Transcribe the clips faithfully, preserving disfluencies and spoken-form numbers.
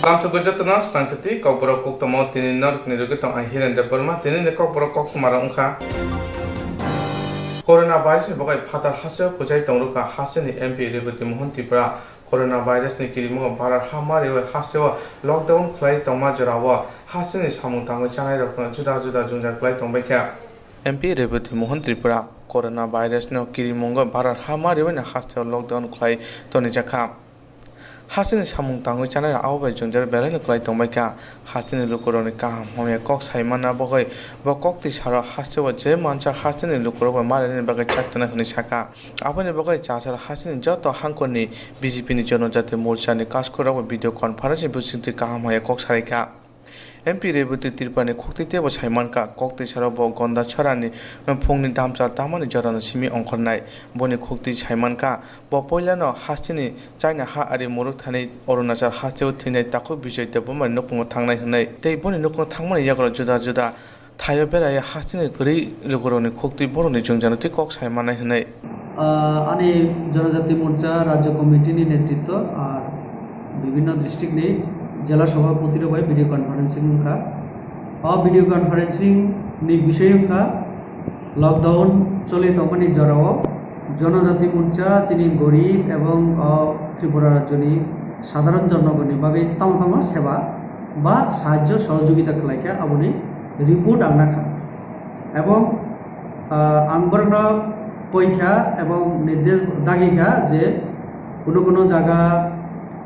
Lamsogwi jotono swkangchati kokborok koktomo tini norokni rwgwi tong ang Hiren Debbarma. Tinini kokborok koktwmarok wngkha: Corona virus ni bagwi phatar hasteo kwchai tongrwkha hasteni M P Rebati Mohan Tripura. Corona virus ni kirimungo bharat ha mariwi hasteo lockdown khwlai tongma jorao hasteni samung tangwi chanairokno juda juda jwngjal kwlai tongbaikha. M P Rebati Mohan Tripura. Corona virus no kirimungo bharat ha mariwi hasteo lockdown khwlai tonijakha. Hasteni samung tangwi chanai abo bai jwngjal belai no kwlai tongbaikha. Hasteni lukurokni kaham hamya kok sai manna bagwi bo koktwi saro hasteo je mansa hasteni lukurok bai marinani bagwi chak tongnai hwnwi sakha. Aboni bagwi chasar hasteni joto hangkorni B J P ni Jonojati Morcha ni kaskurok bai video conference ni bisingtwi kaham hamya kok salaikha. M P Rebati Tripurani koktwi teibo sai mankha, koktwi saro bo Gondachorani phungni damcha tamani jorano simi ongkhornai. Boni koktwi sai mankha, bo puilano hasteni China ha ari muruk thani Arunachal hasteo thwinai takhuk Bijoy Debbarmani nukhungo thangnai hwnwi tei boni nukhungo thangmani yagulo juda juda thaio berai hasteni kwrwi lukurokni koktwi borokni jwngjano twi kok sai mannai hwnwi. Ah, ani Jonojati Morcha Rajya Committee ni netritwo ar bibhinno district ni jela sabhapoti rok bai video conferencing wngkha. O video conferencing ni bisoi wngkha lockdown choli tongmani jorao Jonojati Morcha chini gorib ebong o Tripura rajyoni sadharon jonogoni bagwi tamo tamo seba ba sahajjo sohojogita khlaikha aboni report ang nakha. Ebong, ah, ang borokno koikha ebong nirdesh dagikha je kuno kuno jaga,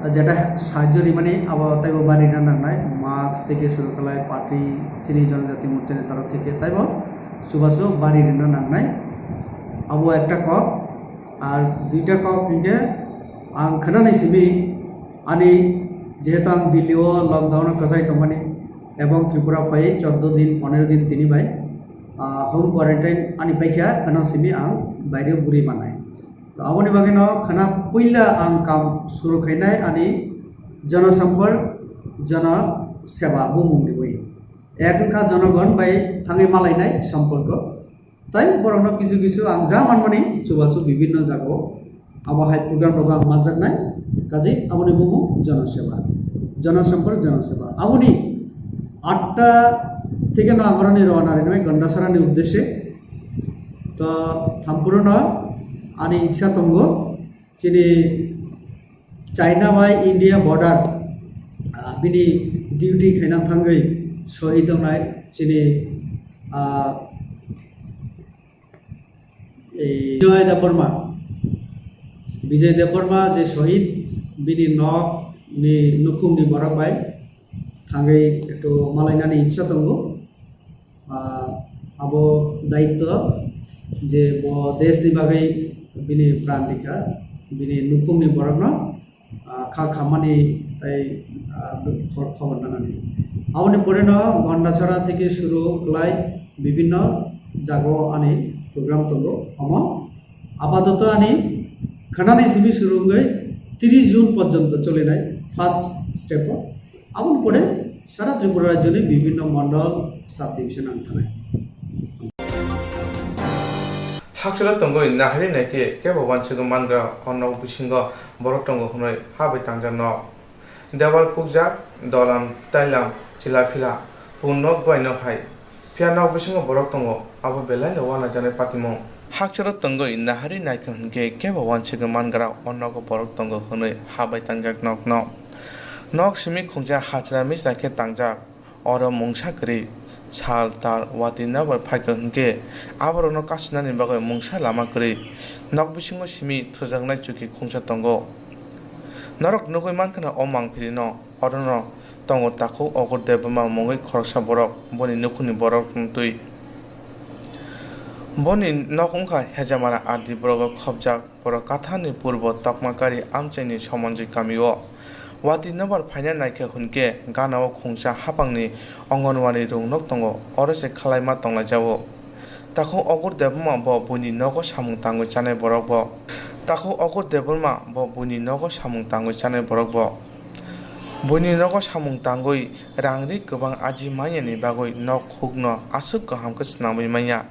ah, jeta sahajjo rimani abo taibo barina nangnai, mask theke suru khlai party chini Jonojati Morchani torof theke taibo chubachu bari rina nangnai. Abo ekta kok. Ar duita kok hinkhe ang khwnanai simi ani jehetu ang Delhi o lockdown o kwchai tongmani ebong Tripura phai choddo din, ponero din tini bai, ah, home quarantine ani paikha khwna simi ang baire o buri manai. To aboni bagwi no khwna puila ang kam suru khainai ani Jana Sampark, Jana Seva bumung ni bai. Ek wngkha jonogon bai thangwi malainai somporko. Tai borokno kisu kisu ang ja manmani chubachu bibhinno jagao abo hai program rogo ang manjaknai. Kaji aboni bumung Jana Seva, Jana Sampark Jana Seva. Aboni atta theke no ang oroni rowna rinai Gondasara ni uddeshe. To thampuruno ani ichha tongo. Chini China bai India border, ah, bini duty khaina thangwi sohid wngnai chini, ah, ei, Bijoy Debbarma. Bijoy Debbarma je sohid, bini nok ni nukhung ni borok bai thangwi ektu malainani ichha tongo. Ah, abo daityo je bo desh ni bagwi bini pran rikha, bini nukhung ni borok no, ah, kha khammani tai, ah, khor-, khobor nanani. Aboni pore no Gondachara theke suru khlai bibhinno jago ani program tongo. Omo apatoto ani khwnani simi suru wngwi tris June porjonto cholinai first step o. Aboni pore sara Tripura rajyoni bibhinno mondol, sub division ang thanai. Hakchwra tongwi nahari naikhe kebo wansugwi mangra o nok bisingo borok tongo hwnwi ha bai tangjak nok. Dewal kukjak, dolam, tailam, chila phila, pun nok bai no hai. Phiya nok bisingo borok tongo, abo belai no uanajaknai patimung. Hakchwra tongwi nahari naikha hwnkhe kebo wansugwi mangra o nogo borok tongo hwnwi ha bai tangjak nokno. Nok simi khungsa hachra misra khe tangjak, oro mungsa kwrwi. Sal tal watwi nobar phaikha hwnkhe aborokno kasunani bagwi mungsa lama kwrwi. Nok bisingo simi thujaknai chuki khungsa tongo. Norok nugwi mankhana o mangphirino. Orono tongo takhuk Ogur Debbarma mungwi khoroksa borok, boni nukhungni borok wngtwi. Boni nok wngkha Hejamara R D blogo khobjak, borok kathani purbo Tokmakari amchaini Somonjoi kamio. Watwi nobar phaina naikha hwnkhe ganao khungsa haphangni Anganwadi rwngnok tongo, oro se khwlaima tonglaijao. Takhuk Ogur Debbarma bo buini nogo samung tangwi chanai borok bo. Takhuk Ogur Debbarma bo buini nogo samung tangwi chanai borok bo. Buini nogo samung tangwi rang ri kwbang aji manyani bagwi nok hukno aswk kaham khe swnamwi manya.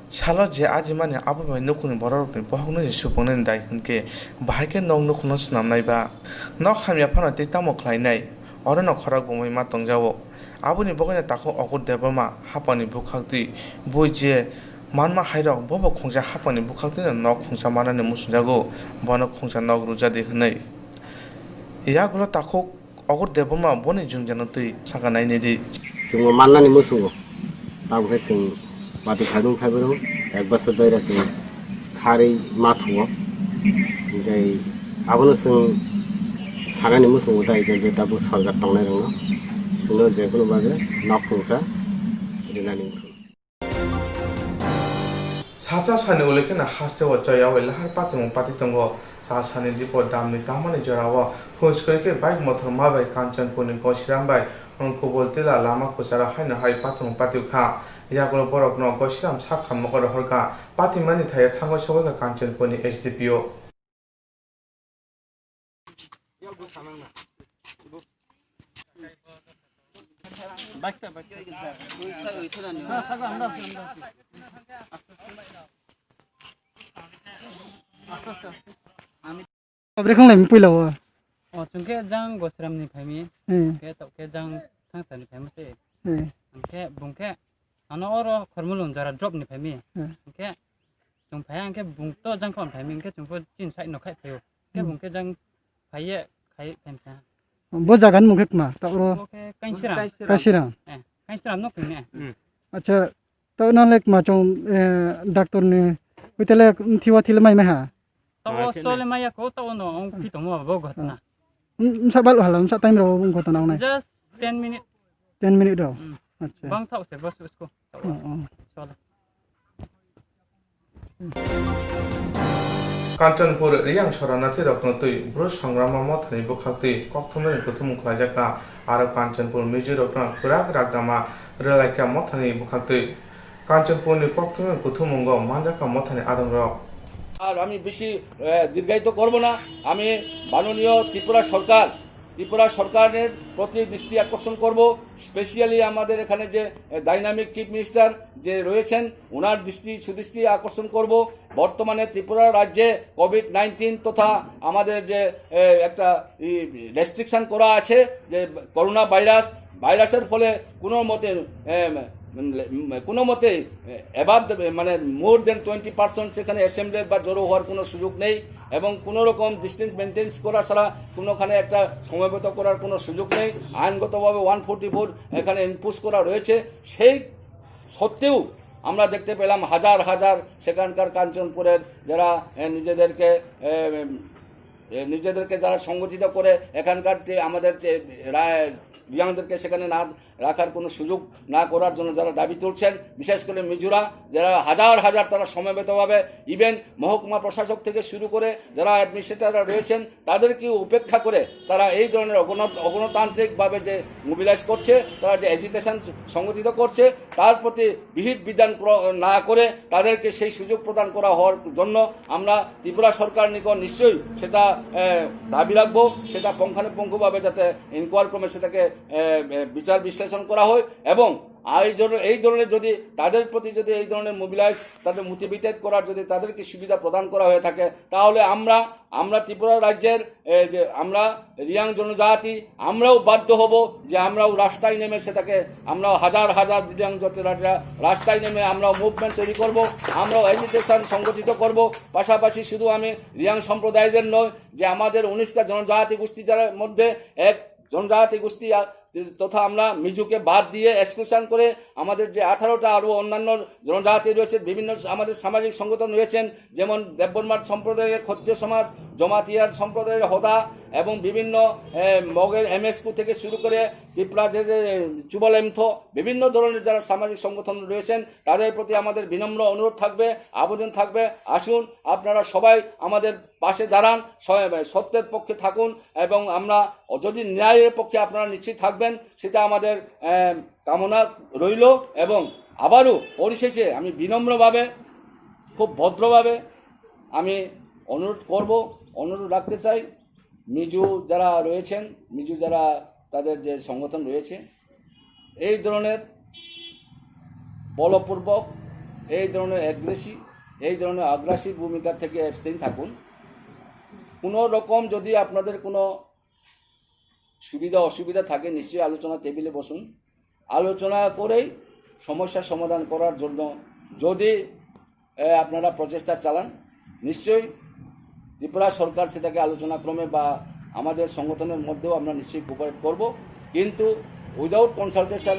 Salo je aji manya abo bai nukhungni bororokni bohokno se supungnaini dai hwnkhe bahai khe nok nukhungno swnamnai ba? Nok hamya phano tei tamo khlainai? Orono khorok bumui ma tongjago. Aboni bagwino takhuk Ogur Debbarma hapani bwkhaktwi bui je manma hairok bobo khungsa hapani bwkhaktwino nok khungsa manani muchungjago, bono khungsa nok rwjadi hwnwi. Yagulo takhuk Ogur Debbarma boni jwngjano twi sakha nainidi. Chwngbo mannani muchungo. Tabuk khe chwng watwi khaidung phaibrw ek bosor doira chwng kharwi ma thungo. Hinkhe abono chwng sanani muchungo tai khe je tabuk sorkar tongnai rokno chwngno jekunu bagwi nok khungsa rinani wngkha. Sacha sani ulikhe no haste o choya bai lahar patimung pati tongo. Cha sani dipo damni tamani jora o hwnskori khe bike motor ma bai Kanchanpur ni Gosiram bai Kubul Tila lama kwcharo haino hai patimung pati kha. Yagulo borok no Gosiram sak hamjakgo rohor kha. Patimani thaya thango sogwi kha Kanchanpur ni S D P O. Abri khanglai puila o. O chwng khe jang Gosiram ni phaimi. Hmm. Khe tok khe jang Thangsa ni phaima se. Hmm. Hwnkhe bung khe ano oro Khormulung jora drop ni phaimi. Hmm. Hwnkhe chwng phai hwnkhe bung to jang phone phaimi hwnkhe chwng pho chin side no khai phaio. Hwnkhe Hmm. bung khe jang phaiye khai phaimsa. Bo jaga ni mung khe kma ta oro Bo khe Kainsiram. Kaisirang. Eh, Kainsiram no kung ne. Hmm. Acha, to no lek ma chong, eh, doctor ni hoitele thiwa thil mai mai ha. Tawo Ah, sole maya ko tawo no ong Hmm. pi tongmo bo ghotna. Hmm, msa bal hala, msa time ro ong ghotna ong nai. Just ten minute. Ten minute ro. Hmm. Acha. Bang thau se bas usko. Oh, oh. Sole. Kanchanpur Riyang Soranatwi rokno twi Bru Songrama Mothani bwkhaktwi kokthumnani kuthumung khlaijak kha, aro Kanchanpur Mizo rokno kwrak rakdama rwlaikha Mothani bwkhaktwi. Kanchanpurni kokthumnani kuthumungo manjakha Mothani adongrok. আর আমি বেশি আহ, দীর্ঘায়িত করব না। আমি মাননীয় ত্রিপুরা সরকার, ত্রিপুরা সরকারের প্রতি দৃষ্টি আকর্ষণ করব। স্পেশালি আমাদের এখানে যে ডাইনামিক চিফ মিনিস্টার যে রয়েছেন, ওনার দৃষ্টি সুদৃষ্টি আকর্ষণ করব। বর্তমানে ত্রিপুরা রাজ্যে কোভিড নাইন্টিন তথা আমাদের যে এ, একটা রেস্ট্রিকশন করা আছে, যে করোনা ভাইরাস, ভাইরাসের ফলে কোনো মতে এ, উম, কোনো মতে অ্যাবাভ মানে মোর দেন টোয়েন্টি পার্সেন্ট সেখানে অ্যাসেম্বলি বা জড়ো হওয়ার কোনো সুযোগ নেই এবং কোনো রকম ডিস্টেন্স মেনটেন্স করা ছাড়া কোনোখানে একটা সমবেত করার কোনো সুযোগ নেই। আইনগতভাবে ওয়ান ফোর্টি ফোর এখানে ইম্পোজ করা রয়েছে। সেই সত্ত্বেও আমরা দেখতে পেলাম হাজার হাজার সেখানকার কাঞ্চনপুরের যারা এ, নিজেদেরকে এ, এ, নিজেদেরকে যারা সংগঠিত করে এখানকার যে আমাদের যে রা-, রিয়াংদেরকে সেখানে না রাখার কোনো সুযোগ না করার জন্য যারা দাবি তুলছেন, বিশেষ করে মিজোরা, যারা হাজার হাজার তারা সমবেতভাবে, ইভেন মহকুমা প্রশাসক থেকে শুরু করে যারা অ্যাডমিনিস্ট্রেটররা রয়েছেন, তাদেরকে উপেক্ষা করে তারা এই ধরনের অগণ-, অগণতান্ত্রিকভাবে যে মোবিলাইজ করছে, তারা যে এজিটেশন সংগঠিত করছে, তার প্রতি বিহিত বিধান ক্র-, না করে তাদেরকে সেই সুযোগ প্রদান করা হওয়ার জন্য আমরা ত্রিপুরা সরকার নিকট নিশ্চয়ই সেটা, এ, দাবি রাখবো, সেটা পুঙ্খানুপুঙ্খভাবে যাতে ইনকোয়ারি ক্রমে সেটাকে, এ, এ, বিচার বিশ্লেষণ করা হয় এবং এই জন্য, এই ধরনের যদি তাদের প্রতি যদি এই ধরনের মোবিলাইজ, তাদের মোটিভেটেড করার যদি তাদেরকে সুবিধা প্রদান করা হয়ে থাকে, তাহলে আমরা, আমরা ত্রিপুরা রাজ্যের, এ, যে আমরা রিয়াং জনজাতি, আমরাও বাধ্য হব যে আমরাও রাস্তায় নেমে সেটাকে, আমরাও হাজার হাজার রিয়াং জনজাতিরা রাস্তায় নেমে আমরাও মুভমেন্ট তৈরি করব, আমরাও এজিটেশন সংগঠিত করব। পাশাপাশি শুধু আমি রিয়াং সম্প্রদায়দের নয়, যে আমাদের উনিশটা জনজাতি গোষ্ঠী যারা মধ্যে এক জনজাতি গোষ্ঠী আ-, তথা আমরা মিজোকে বাদ দিয়ে এক্সক্লুশন করে আমাদের যে আঠারোটা আরও অন্যান্য জনজাতি রয়েছে, বিভিন্ন স-, আমাদের সামাজিক সংগঠন রয়েছেন, যেমন দেববর্মা সম্প্রদায়ের ক্ষত্রিয় সমাজ, জমাতিয়ার সম্প্রদায়ের হদা এবং বিভিন্ন, এ, মগের এমএসকিউ থেকে শুরু করে তিপ্রা যে, যে চুবালেমথ, বিভিন্ন ধরনের যারা সামাজিক সংগঠন রয়েছেন, তাদের প্রতি আমাদের বিনম্র অনুরোধ থাকবে, আবেদন থাকবে, আসুন আপনারা সবাই আমাদের পাশে দাঁড়ান, স-, সত্যের পক্ষে থাকুন এবং আমরা যদি ন্যায়ের পক্ষে আপনারা নিশ্চিত থাকবেন, সেটা আমাদের, এ, কামনা রইল। এবং আবারও পরিশেষে আমি বিনম্রভাবে, খুব ভদ্রভাবে আমি অনুরোধ করব, অনুরোধ রাখতে চাই, মিজো যারা রয়েছেন, মিজো যারা তাদের যে সংগঠন রয়েছে, এই ধরনের বলপূর্বক, এই ধরনের অ্যাগ্রেসিভ, এই ধরনের আগ্রাসিভ ভূমিকা থেকে অ্যাবস্টেইন থাকুন। কোনো রকম যদি আপনাদের কোনো সুবিধা অসুবিধা থাকে, নিশ্চয়ই আলোচনা টেবিলে বসুন। আলোচনা করেই সমস্যা সমাধান করার জন্য যদি, এ, আপনারা প্রচেষ্টা চালান, নিশ্চয়ই ত্রিপুরা সরকার সেটাকে আলোচনা ক্রমে বা আমাদের সংগঠনের মধ্যেও আমরা নিশ্চয়ই কোঅপারেট করব। কিন্তু উইদাউট কনসালটেশন,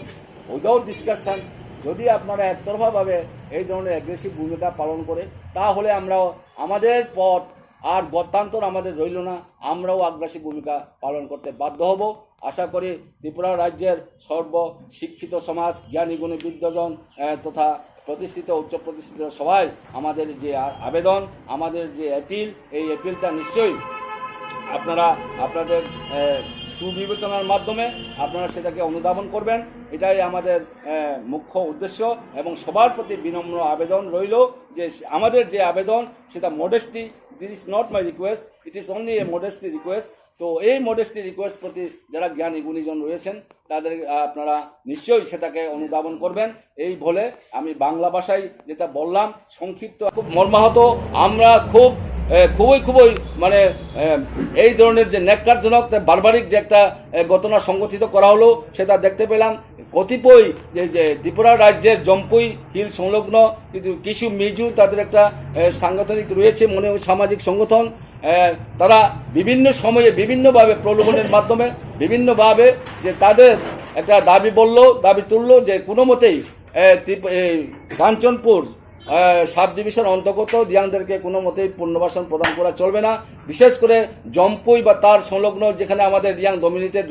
উইদাউট ডিসকাশন যদি আপনারা একতরফাভাবে এই ধরনের অ্যাগ্রেসিভ ভূমিকা পালন করে, তাহলে আমরা, আমাদের পথ আর গত্যান্তর আমাদের রইল না, আমরাও আগ্রাসী ভূমিকা পালন করতে বাধ্য হব। আশা করি ত্রিপুরা রাজ্যের সর্বশিক্ষিত সমাজ, জ্ঞানী গুণী বৃদ্ধজন, আহ, তথা প্রতিষ্ঠিত, উচ্চ প্রতিষ্ঠিত সবাই আমাদের যে আ-, আবেদন, আমাদের যে অ্যাপিল, এই অ্যাপিলটা নিশ্চয়ই আপনারা আপনাদের, আহ, সুবিবেচনার মাধ্যমে আপনারা সেটাকে অনুধাবন করবেন। এটাই আমাদের, আহ, মুখ্য উদ্দেশ্য এবং সবার প্রতি বিনম্র আবেদন রইল যে আমাদের যে আবেদন সেটা modesty, this is not my request, it is only a modesty request। তো এই মডেস্টি রিকোয়েস্ট প্রতি যারা জ্ঞানী গুণীজন রয়েছেন তাদের, আহ, আপনারা নিশ্চয়ই সেটাকে অনুধাবন করবেন। এই বলে আমি বাংলা ভাষায় যেটা বললাম সংক্ষিপ্ত, খুব মর্মাহত। আমরা খুব, আহ, খুবই খুবই মানে, আহ, এই ধরনের যে ন্যাক্কারজনক, বারবারিক যে একটা, আহ, ঘটনা সংঘটিত করা হলো সেটা দেখতে পেলাম। কতিপয় যে, যে ত্রিপুরা রাজ্যের জম্পুই হিল সংলগ্ন কিন্তু কিছু মিজু তাদের একটা, আহ, সাংগঠনিক রয়েছে মনে হয় সামাজিক সংগঠন, আহ, তারা বিভিন্ন সময়ে বিভিন্নভাবে প্রলোভনের মাধ্যমে বিভিন্নভাবে যে তাদের একটা দাবি বলল, দাবি তুলল যে কোনো মতেই, আহ, ত্রিপ-, এই কাঞ্চনপুর, আহ, সাব ডিভিশন অন্তর্গত রিয়াংদেরকে কোনো মতেই পুনর্বাসন প্রদান করা চলবে না। বিশেষ করে জম্পুই বা তার সংলগ্ন যেখানে আমাদের রিয়াং ডমিনেটেড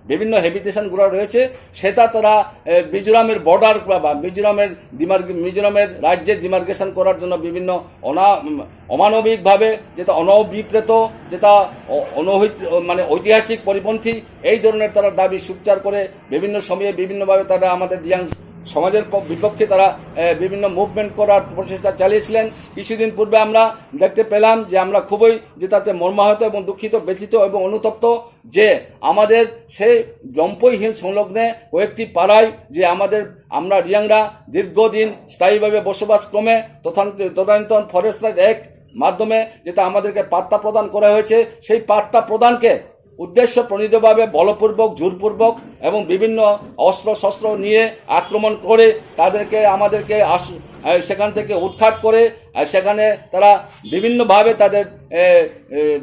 বিভিন্ন হ্যাবিটেশনগুলো রয়েছে, সেটা তারা, এ, মিজোরামের বর্ডার বা মিজোরামের ডিমার্গ-, মিজোরামের রাজ্যের ডিমার্কেশন করার জন্য বিভিন্ন অনা-, উম, অমানবিকভাবে যেটা অনভিপ্রেত, যেটা অ-, অনৈত-, মানে ঐতিহাসিক পরিপন্থী, এই ধরনের তারা দাবি সোচ্চার করে বিভিন্ন সময়ে বিভিন্নভাবে তারা আমাদের রিয়াং সমাজের প-, বিপক্ষে তারা, এ, বিভিন্ন মুভমেন্ট করার প্রচেষ্টা চালিয়েছিলেন। কিছুদিন পূর্বে আমরা দেখতে পেলাম যে আমরা খুবই যেটাতে মর্মাহত এবং দুঃখিত, ব্যথিত এবং অনুতপ্ত যে আমাদের সেই জম্পুই হিল সংলগ্নে কয়েকটি পাড়ায় যে আমাদের, আমরা রিয়াংরা দীর্ঘদিন স্থায়ীভাবে বসবাস ক্রমে তথান-, তদানীন্তন ফরেস্ট রাইট অ্যাক্ট মাধ্যমে যেটা আমাদেরকে পাট্টা প্রদান করা হয়েছে, সেই পাট্টা প্রদানকে উদ্দেশ্য প্রণীতভাবে বলপূর্বক, জোরপূর্বক এবং বিভিন্ন অস্ত্র শস্ত্র নিয়ে আক্রমণ করে তাদেরকে, আমাদেরকে আস-, আহ, সেখান থেকে উৎখাত করে, আহ, সেখানে তারা বিভিন্নভাবে তাদের, এ, এ,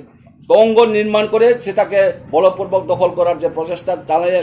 দঙ্গল নির্মাণ করে সেটাকে বলপূর্বক দখল করার যে প্রচেষ্টা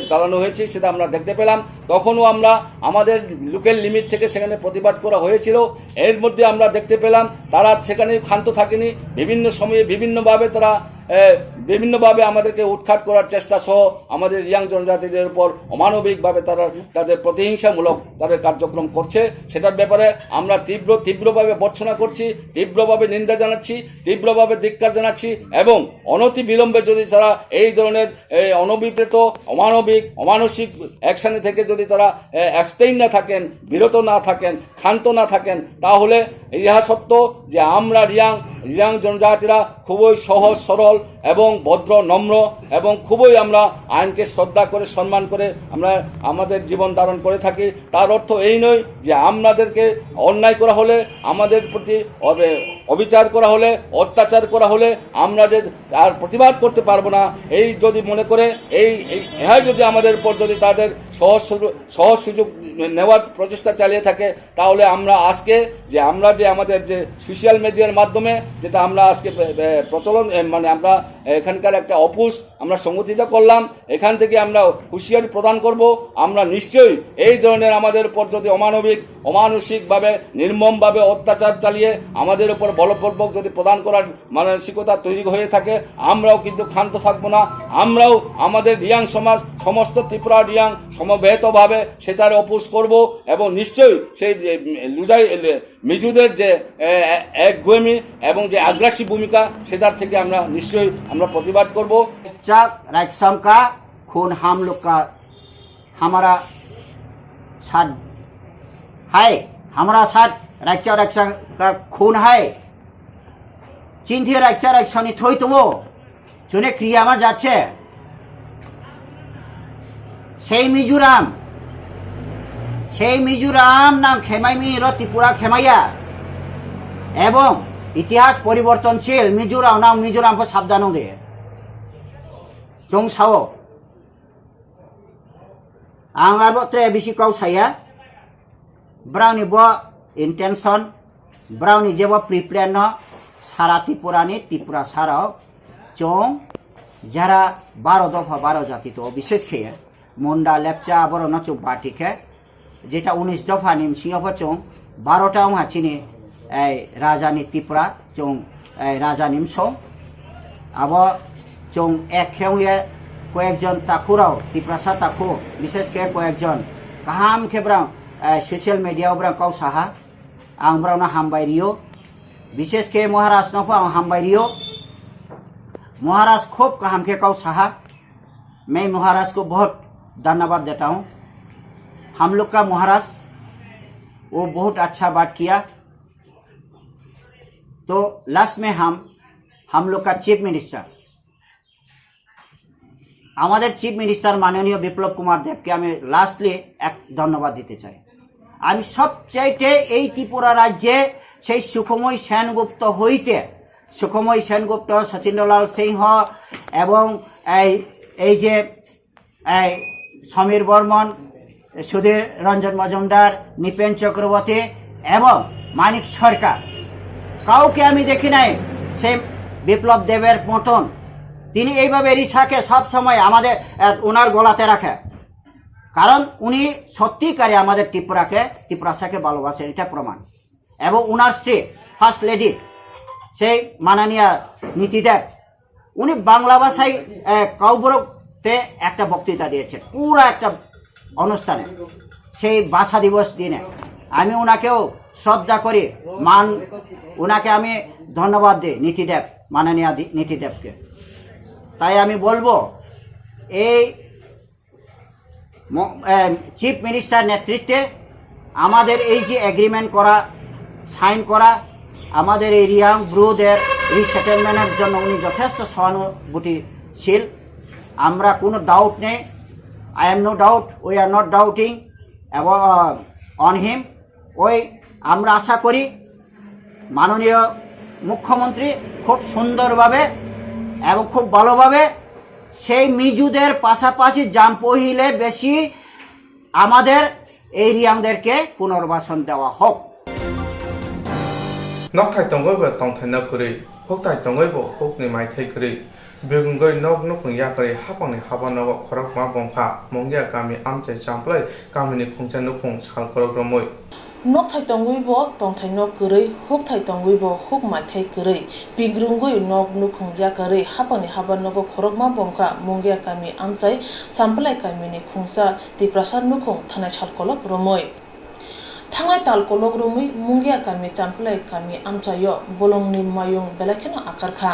চালানো হয়েছে সেটা আমরা দেখতে পেলাম। তখনও আমরা আমাদের লোকাল লিমিট থেকে সেখানে প্রতিবাদ করা হয়েছিল। এর মধ্যে আমরা দেখতে পেলাম তারা সেখানে ক্ষান্ত থাকেনি, বিভিন্ন সময়ে বিভিন্নভাবে তারা, এ, বিভিন্নভাবে আমাদেরকে উৎখাত করার চেষ্টা সহ আমাদের রিয়াং জনজাতিদের উপর অমানবিকভাবে তারা তাদের প্রতিহিংসামূলক তাদের কার্যক্রম করছে। সেটার ব্যাপারে আমরা তীব্র, তীব্রভাবে ভর্ৎসনা করছি, তীব্রভাবে নিন্দা জানাচ্ছি, তীব্রভাবে ধিক্কার জানাচ্ছি এবং অনতি বিলম্বে যদি তারা এই ধরনের, এই অনভিপ্রেত, অমানবিক, অমানসিক অ্যাকশনে থেকে যদি তারা, এ, অ্যাবস্টেইন না থাকেন, বিরত না থাকেন, ক্ষান্ত না থাকেন, তাহলে ইহা সত্য যে আমরা রিয়াং, রিয়াং জনজাতিরা খুবই সহজ সরল এবং ভদ্র নম্র এবং খুবই আমরা আইনকে শ্রদ্ধা করে সম্মান করে আমরা আমাদের জীবন ধারণ করে থাকি। তার অর্থ এই নয় যে আমাদেরকে অন্যায় করা হলে, আমাদের প্রতি অবে-, অবিচার করা হলে, অত্যাচার করা হলে আমরা যে আর প্রতিবাদ করতে পারবো না, এই যদি মনে করে এই, এই এহাই যদি আমাদের উপর যদি তাদের সহজ সুযোগ, সহজ সুযোগ নেওয়ার প্রচেষ্টা চালিয়ে থাকে, তাহলে আমরা আজকে যে আমরা যে আমাদের যে সোশ্যাল মিডিয়ার মাধ্যমে যেটা আমরা আজকে বে-, বে-, প্রচলন, এ, মানে আমরা এখানকার একটা অপুস আমরা সংগঠিত করলাম, এখান থেকে আমরা হুঁশিয়ারি প্রদান করব। আমরা নিশ্চয়ই এই ধরনের আমাদের উপর যদি অমানবিক, অমানসিকভাবে, নির্মমভাবে অত্যাচার চালিয়ে আমাদের উপর বলপূর্বক যদি প্রদান করার মানসিকতা তৈরি হয়ে থাকে, আমরাও কিন্তু ক্ষান্ত থাকবো না। আমরাও আমাদের রিয়াং সমাজ, সমস্ত ত্রিপুরা রিয়াং সমবেতভাবে সেটার অপোজ করব এবং নিশ্চয়ই সেই, এ, লুজাই, এ, মিজুদের যে, এ, এ, একগুয়েমি এবং যে আগ্রাসী ভূমিকা, সেটার থেকে আমরা নিশ্চয়ই আমরা প্রতিবাদ করব। Chak Raiksamka khun ham lukka hamara sad hai, hamara sad Raiksa Raiksamka khun hai. Chinthi Raiksa Raiksani thoi tongo. Chune kriya ma jache. Sei Mizoram, sei Mizoram nang khemai mi ro Tripura khemaiya. Ebong itihas poribortonshil Mizoram nang Mizoram pho sabdano de. Chong sao. Ang abo tre bisi kok saya. Brao ni bo intention, brao ni jebo pre-plan no sara Tripura ni Tripura sarao chong jara baro dopha baro jati to bises khe Munda lepcha aboro no chuk bati khe jeta unis dopha ni msing pho chong baro ta wngha chini ei raja ni Tripura chong ei raja ni msong abo chong ek khe wngye koyekjon takhurao Tiprasa takhu bises khe koyekjon kaham khe brao eh, social media o brao kok saha ang brao no hambai rio bises khe Maharaj no pho ang hambai rio Maharaj khub kaham khe kok saha मैं महाराज को बहुत धन्यवाद देता हूँ। हम लोग का महाराज वो बहुत अच्छा बात किया। तो लास्ट में हम हम लोग का चीफ मिनिस्टर আমাদের চিফ মিনিস্টার মাননীয় বিপ্লব কুমার দেবকে আমি লাস্টলি এক ধন্যবাদ দিতে চাই। আমি সবচাইতে এই ত্রিপুরা রাজ্যে সেই সুখময় সেনগুপ্ত হইতে সুখময় সেনগুপ্ত, শচীন্দ্রলাল সিংহ এবং এই এই যে এই সমীর বর্মন, সুধীর রঞ্জন মজুমদার, নৃপেন চক্রবর্তী এবং মানিক সরকার। কাউকে আমি দেখি নাই সেই বিপ্লব দেবের মতন। তিনি এইভাবে রিসাকে সব সময় আমাদের আহ, ওনার গলাতে রাখে, কারণ উনি সত্যিকারে আমাদের ত্রিপুরাকে ত্রিপুরাসাকে ভালোবাসেন, এটা প্রমাণ। এবং ওনার স্ত্রী ফার্স্ট লেডি সেই মাননীয়া নীতি দেব উনি বাংলা ভাষায় আহ, কাউবরক তে একটা বক্তৃতা দিয়েছেন পুরো একটা অনুষ্ঠানে সেই ভাষা দিবস দিনে। আমি ওনাকেও শ্রদ্ধা করি, মান ওনাকে আমি ধন্যবাদ দিই নীতিদেব, মাননীয় দি- নীতিদেবকে। তাই আমি বলবো এই চিফ মিনিস্টার নেতৃত্বে আমাদের এই যে এগ্রিমেন্ট করা সাইন করা আমাদের এই রিয়াং ব্রুদের রিসেটেলমেন্টের জন্য উনি যথেষ্ট সহানুভূতিশীল। আমরা কোনো ডাউট নেই। I am no doubt, we are not doubting about on him. ওই আমরা আশা করি মাননীয় মুখ্যমন্ত্রী খুব সুন্দরভাবে এবং খুব ভালোভাবে সেই মিজুদের পাশাপাশি জাম্পহিলে বেশি আমাদের এই রিয়াংদেরকে পুনর্বাসন দেওয়া হোক। Nokthai tongwi bo tongthai no kwrwi, hukthai tongwi bo hukni maithai kwrwi. Bigungwi nok nukhung yakarwi hapangni haba nogo khorokma bomkha, Mungia kami amchai Champlai kamini khungsa nukhung sal kolok romwi. Nokthai tongwi bo tongthai nok kwrwi, hukthai tongwi bo huk maithai kwrwi, bigrungwi nok nukhung yakarwi hapangni haba nogo khorokma bomkha, Mungia kami amchai Champlai kamini khungsa Tiprasa nukhung thanai sal kolok romwi. Thangnai tal kolok romwi Mungia kami Champlai kami amchaio bolongni mayung belai kheno akar kha.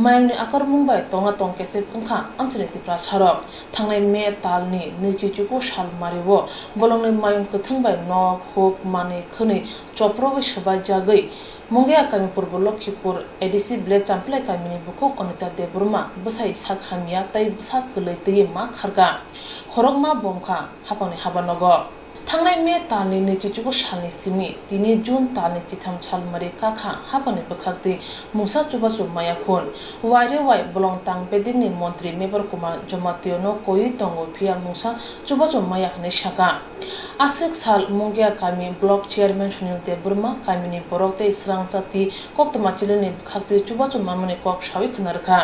Mayungni akarmung bai tongna tong kesep wngkha amchaini Tiprasarok. Thangnai May talni nwichi chuku sal mario bolongni mayung kwthwng bai nok, huk, manwi khwnwi choprowi swbaijagwi Mungia kami Purbo Lokhipur A D C village Champlai kamini bukhuk Anita Debbarma bwsai sak hamya tei bwsa kwlwi twiwi ma kharkha. Khorokma bomkha hapangni haba nogo. Thangnai May talni nwichi chuku salni simi tini June talni chitham sal mari kakha hapangni bwkhaktwi mungsa chubachu maya khun. Waire wai bolong tang bedekni montri Mebar Kumar Jamatia no koiwi tongo phiya mungsa chubachu maya hwnwi saka. Aswk sal Mungia kami block chairman Sunil Debbarma kamini borok tei swrang chati koktwma chilini bwkhaktwi chubachu manmani kok sawi khna rwkha.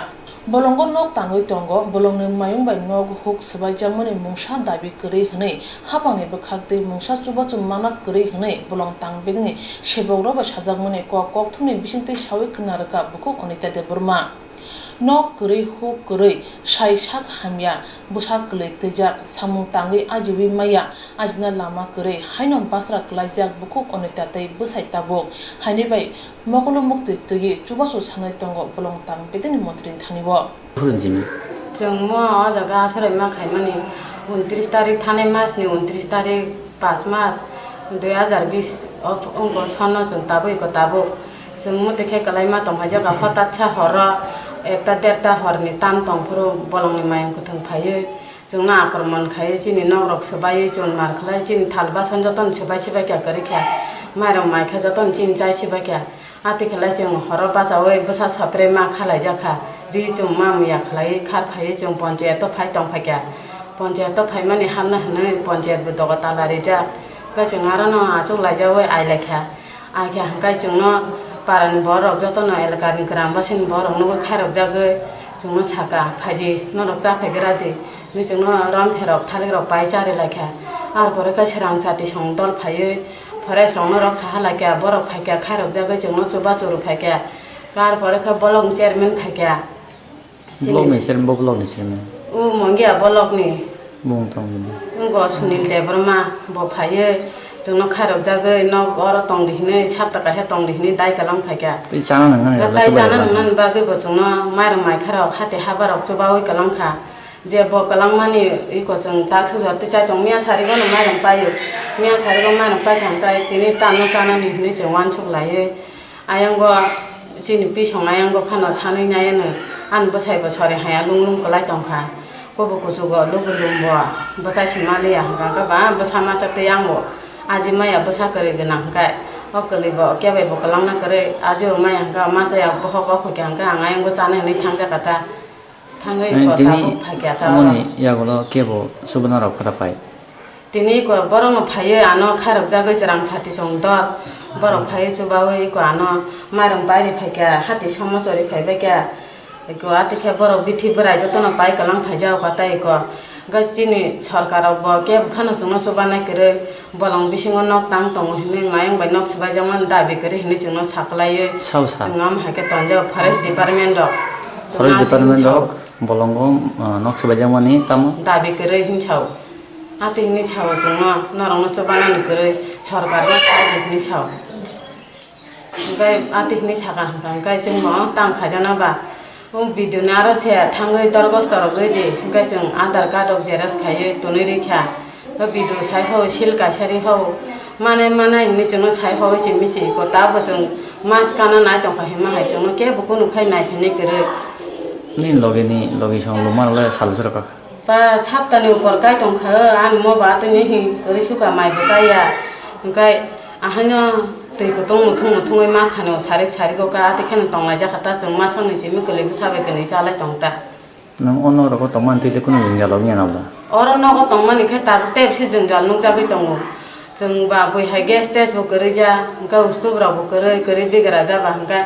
Bolongo nok tangwi tongo, bolongni mayung bai nok huk swbaijakmani mungsa dabi kwrwi hwnwi hapangni bwkhaktwi mungsa chubachu mana kwrwi hwnwi bolong tang bedekni sebokrok bai sajakmani kok kokthumni bisingtwi sawi khna rwkha bukhuk Anita Debbarma. Nok kwrwi huk kwrwi sai sak hamya bwsa kwlwi twijak samung tangwi ajiwi maya ajina lama kwrwi haino basra kwlaijak bukhuk Anita tei bwsai tabuk haini bai Mokolo muktwi twiwi chubachu sanai tongo bolong tang bedekni montri ni thani o. Phurunjini. Chwng mo o jaga aswrwima khaimani untris tarik thanai mas ni untris tarik pas mas dui hajar bis o wngkha sonno chwng tabuk iko tabuk. Chwng muti khe kwlaima tongphai jaga hotatsa horo ekta derta horni tam tongphuru bolongni mayung kwthwng phaiwi. Chwngno akromon khai chini nokrok swbaiwi chun mar khlai chini thal basan jotono swbai swbai kha kwrwi kha mairok mai kha jotono chini chai swbai kha. Ati khlai chwng horo bachaui bwsa sopre ma khalai jakha ri chwng ma muya khlai khar phaiwi chwng ponchayato phai tong phaikha. Ponchayat o phaimani hamna hwnwi ponchayat bo doga tala rijak. Hwnkhe chwng arono achuk laijaui ai laikha. Ai khe hwnkhe chwngno parani borok jotono elakani grambasini borok nugwi khairokjagwi chwngno saka, "Phaidi, norok cha phaigra di," hwnwi chwngno romtherok thalikrok pai chari laikha. Ar pore khe swrang chatisong dol phaiwi forest rokno rok saha laikha, borok phaikha khairokjagwi chwngno chubachu rw phaikha. Ar pore khe bolong chairman phaikha. Sini Block ni chairman, bo block ni chairman. O Mongia block ni. Bung tong ni. Ngo Sunil Debbarma bo phaiye, chwngno khairokjagwi nok oro tong di hinwi, sapta kaisa tong di hinwi dai kalang phaikha. Tei chana nang nani Tai chana nang nani bagwi bo chwngno mairang maikharok hati habarok chubaui kalang kha. Je bo kalang mani iko chwng tak sujor tei chai tong miya sari bono mairang paio. Miya sari bo mairang paikha hwnkhe tini tamo chanani hinwi chwng uansuk laiwi. Ayang bo chini pisong ayang bo phano sanwi nai ano, ani bwsai bo sori haya lung lung kwlai tongkha. Kubu kuchugo lubu lum bo bwsai si maliya hwnkha hwnkhe ba bwsa masa tei ang bo aji maya bwsa kwrwi gwnang hwnkhe o kwlwi bo kebo bo kwlangna kwrwi aji bo maya hwnkhe masa ya bohok o khuikha hwnkhe ang ayang bo chanai hwnwi thangjakha ta. Thangwi Ani ko tini tabuk phaikha ta oro. Amoni yagulo kebo subana rok kha ta pai. Tini ko borokno phaiwi ano khairokjagwi chwrang sati chwng dol. Borok phaiwi chubaui ko ano mairang pairi phaikha, hati somo chori phaibaikha. Eko atikhe borok bithi bwrai jotono pai kwlang phaijak o kwtai ko. Hwnkhe chini sorkar rok bo kebo phano chwngno chubanai kwrwi. Bolong bisingo nok tang tongo hinwi mayung bai nok swbaijakmani dabi kwrwi hinwi chwngno saklaiwi Sao sa. Chwng am hai khe tonjao forest department rok. Chwng Forest am department hinwi rok sao. Bolongo, ah, nok swbaijakmani tamo? Dabi kwrwi hinwi sao. Ati hinwi sao chwngno norokno chubanani kwrwi sorkarno sao hinwi sao. Hwnkhe ati hinwi saka hwnkha hwnkhe chwngno tang khaijana ba. O video no aro se thangwi dorgosto rok rwdi, hwnkhe chwng Aadhaar card rok xerox khaiwi tonwi rikha. O video sai hao, seal kaisa ri hao, manai manai hinwi chwngno sai hao, se misi ko tabo chwng mas kana nai tongkha hinma hai chwngno kebo kunu khai nai khainai kwrwi. Nini logi ni, logi song luma rok le sal se rok kha. Ba saptani upor kai tongkha, ani mo ba tini hin kwrwi suka mai bo chaya. Hwnkhe ahaino twi kutung muthung muthungwi ma khano sarik sarik o ka ati kheno tonglaijak kha ta chwng masakni chimi kwlwi bwsa bai kwnwi chalai tong ta. Nwng ono rogo tongmani twi tei kunu jwngjal wngya nabla? Oro nogo tongmani khe tabuk tei bisi jwngjal nukjagwi tongo. Chwng ba bui hai gas test bo kwrwi ja, hwnkhe ustubrok bo kwrwi, kwrwi bigra ja ba hwnkhe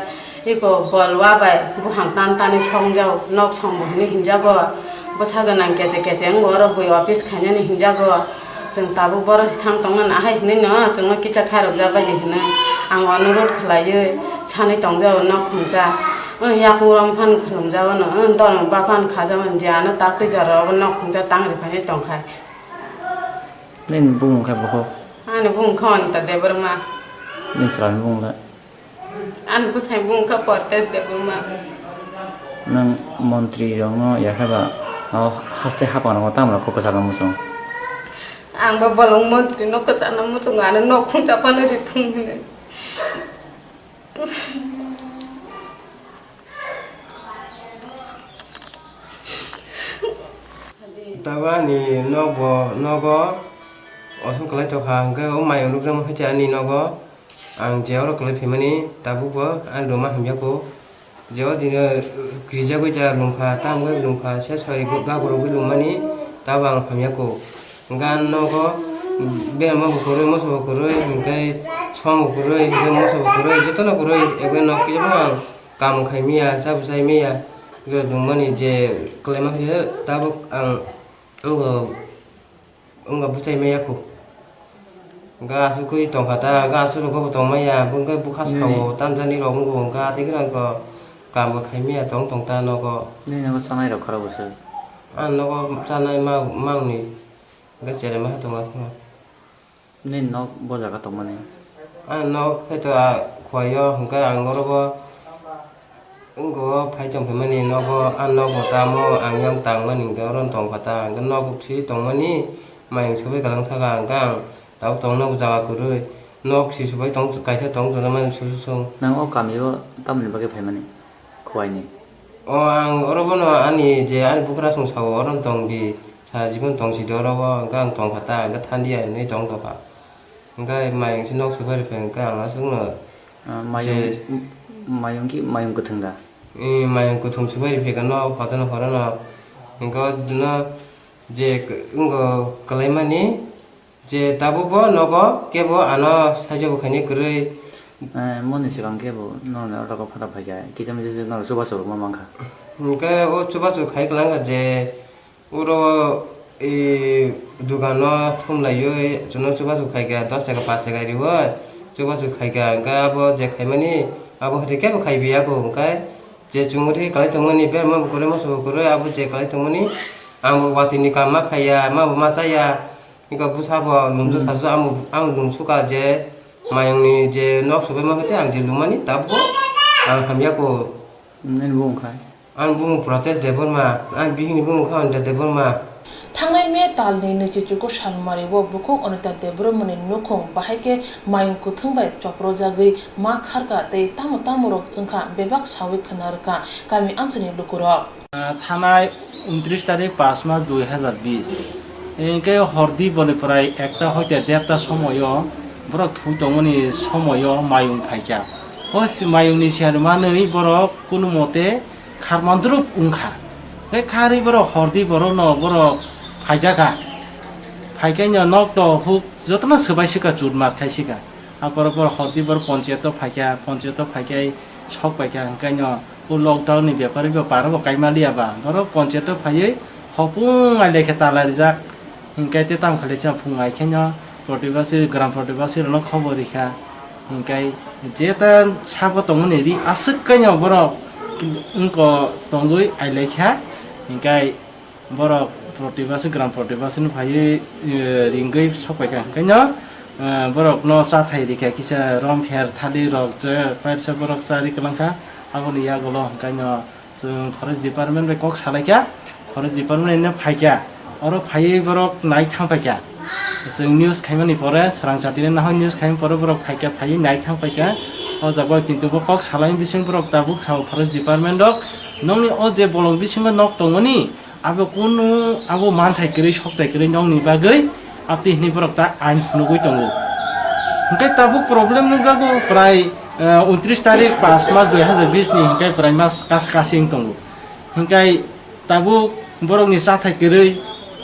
iko bol wa bai buphang tan tanwi song jao, nok song bo hinwi hinjago. Bwsa gwnang keche keche wngbo oro bui office khainani hinjago. Chwng tabuk boro se thang tongna nahai hinwi no chwngno kisa khairok ja bai di hinwi ang onurodh khwlaiwi sanwi tong jao nok khungsa. Wng yakung rok phano khulumjao no, wng dol ba phano khajao no, je ano tak twi jora rogo nok khungsa tang ri phainai tong khai. Nini bumung khe bokhok? Ani bumung khe Anita Debbarma. Nini chwlani bumung le? Ani bwsai bumung khe Portes Debbarma. Nwng montri rokno ya khe ba, o haste hapang rokno tamo rok kok kwchangma muchung? Ang ba bolong montri no kwchangma muchungo, ano nok khungsa phano ri thung hinwi. Tabuk ani nokbo, nogo osong kwlai tongkha, hwnkhe o mayung rwkjagma hai se ani nogo ang je oro kwlai phaimani tabukbo ani rwma hamya kho. Je o dino kirijagwi ja lungkha, tamgwi lungkha, se sori gaburogwi lungmani tabuk ang hamya kho. Hwnkhe ani nogo berma bo kwrwi, moso bo kwrwi, hwnkhe som bo kwrwi, hwnkhe moso bo kwrwi, jotono kwrwi, ekbai nok kijago ang. Kam khai maya, cha bwchai maya, hwnkhe nwng mani je kwlaima khe tabuk ang wngkha, wngkha bwchai maya kho. Hwnkhe aswk khe tongkha ta, hwnkhe aswk rok bo tong maya, hwnkhe bwkha sao, tamjani rok wngo, hwnkhe atwi kheno kam bo khai maya tong tong ta nogo. Nini nogo chanai rok khorok bwswk? Ang nogo chanai ma, mangni, hwnkhe cheraima hai tongo. Nini nok bo jaga tongmani? Ang nok khe to a khuaio, hwnkhe ang oro bo wngkha o phai tong phaimani nogo, ang nok bo tamo, ang yang tangmani hwnkhe oro tong kha ta, hwnkhe nok si tongmani mayung subai kwlwng thaka, hwnkhe ang tabuk tongno jaga kwrwi, nok si subai tong kaisa tong tongmani susu sung. Nang o kamio tamoni bagwi phaimani? Khuaini. O ang oro bono ani je ani bukrasong sao oro tong di, sa jibon tong sidi oro o, hwnkhe ang tong kha ta, hwnkhe thandiya hinwi tong tong kha. Hwnkhe mayung se nok subai rw phaikha, hwnkhe ang aswkno Ah, mayung, je mayung ki mayung kwthwng da? Eh, mayung kwthwng subai rw phaikha nok phatano phorano. Hwnkhe o dino Je k-, wngkha kwlaimani, je tabukbo nogo kebo ano saijo bo khainai kwrwi. Eh, moni swkang kebo norokni order o phata phaikha, kisa misa se norok chubachu rwma mankha. Hwnkhe o chubachu khai kwlangkha je oro, e, dukano thumlaiwi chwngno chubachu khaikha, dos taka, pash taka riwi chubachu khaikha, hwnkhe abo je khaimani abo hwnkhe kebo khaibiya kho, hwnkhe je chwngno tei kwlai tongmani berma bo kwrwi, moso bo kwrwi, abo je kwlai tongmani ang bo watwi ni kam ma khaiya, ma bo ma chaya, eko bwsa bo lungsu sasu ang bo, ang lungsu ka je mayung ni je nok subai ma khe tei ang je lungmani tabuk ang hamya kho. Nini bumung khai? Ang bumung Protest Debbarma, ang bihikni bumung kha Anita Debbarma. Thangnai May talni nwichichugo salmari o bukhuk Anita Debbarmani nukhung bahai khe mayung kwthwng bai choprojagwi ma kharkha tei tamo tamorok wngkha bebak sawi khwna rwkha kami amchaini lukurok. Ah, thanai untris tarik pas mas dui hazar bis. Hwnkhe hordi boni prai ekta hoite derta somoyo borok thwi tongmani somoyo mayung phaikha. O si-, mayungni siyar manwi borok kunu mote kharmandrup wngkha. Tei kharwi borok hordi borokno borok phaijakha. Phaikhaino nok to huk jotono swbai swkha, chutmar khai swkha. Aphuru borok hordi borok ponchayato phaikha, ponchayato phaikhai sok paikha, hwnkhaino o lockdown ni bepar bo paro bo kaima liya ba. Borok ponchayato phaiwi hopung ai lekhe tala rijak. Hwnkhe tei tamo khlaisa phung ai khaino protibasi, gram protibasi rokno khobor rikha. Hwnkhe jeta sabo tongmani ri aswk khaino borok wngko tongwi ai laikha. Hwnkhe borok protibasi, gram protibasi no phaiwi, eh, ringwi sok paikha. Hwnkhaino, eh, borokno chathai rikha, kisa rom pher thali rok je paisa borok chari kwlangkha. Aboni yagulo hwnkhaino chwng forest department bai kok salaikha, forest department no phaikha, oro phaiwi borok nai thang paikha. Chwng news khaimani pore, swrang chatino nahoi news khaimani pore borok phaikha, phaiwi nai thang paikha. O jaga o kintu bo kok salaini bising borok tabuk sao forest department rok, nokni o je bolong bisingo nok tongmani, abo kunu abo manthai kwrwi sokthai kwrwi nokni bagwi. Abtwi hwnwi borok ta ain phunugwi tongo. Hwnkhe tabuk problem nukjago prai, eh, untris tarik pas mas dui hazar bis ni hwnkhe prai mas kas kasing tongo. Hwnkhe tabuk borokni chathai kwrwi,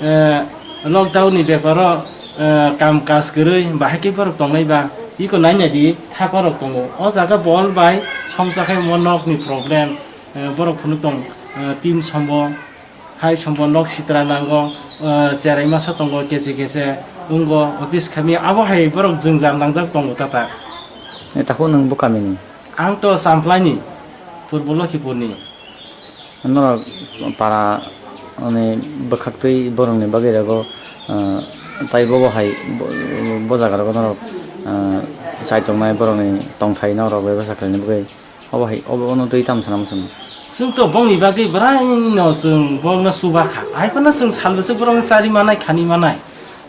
eh, lockdown ni beparo, eh, kam kaj kwrwi bahai khe borok tongnai ba iko naina di thakorok tongo. O jaga bol bai somsa khe mo nokni problem, eh, borok phunuk tong, eh, tin sombo. Hai sombo nok sitra nango, ah, cherai masa tongo, kese kese wnggo, office kami abo hai borok jwngjal nangjak tongo tata. E, takhuk nwng bo kamini? Ang to Champlaini, Purbo Lokhipurni. Norok para, ani, bwkhak twi borokni bagwi rego, ah, tai bobo hai bo, bo jaga rogo norok, ah, chai tongnai borokni tongthai norok bebasa khlaini bagwi. Obo hai, obo ono twi tamo sana muchung. Chwng to bongni bagwi bwraino chwng bongno chuba kha. Hai phano chwng salbwswk borokno chari manai, khani manai.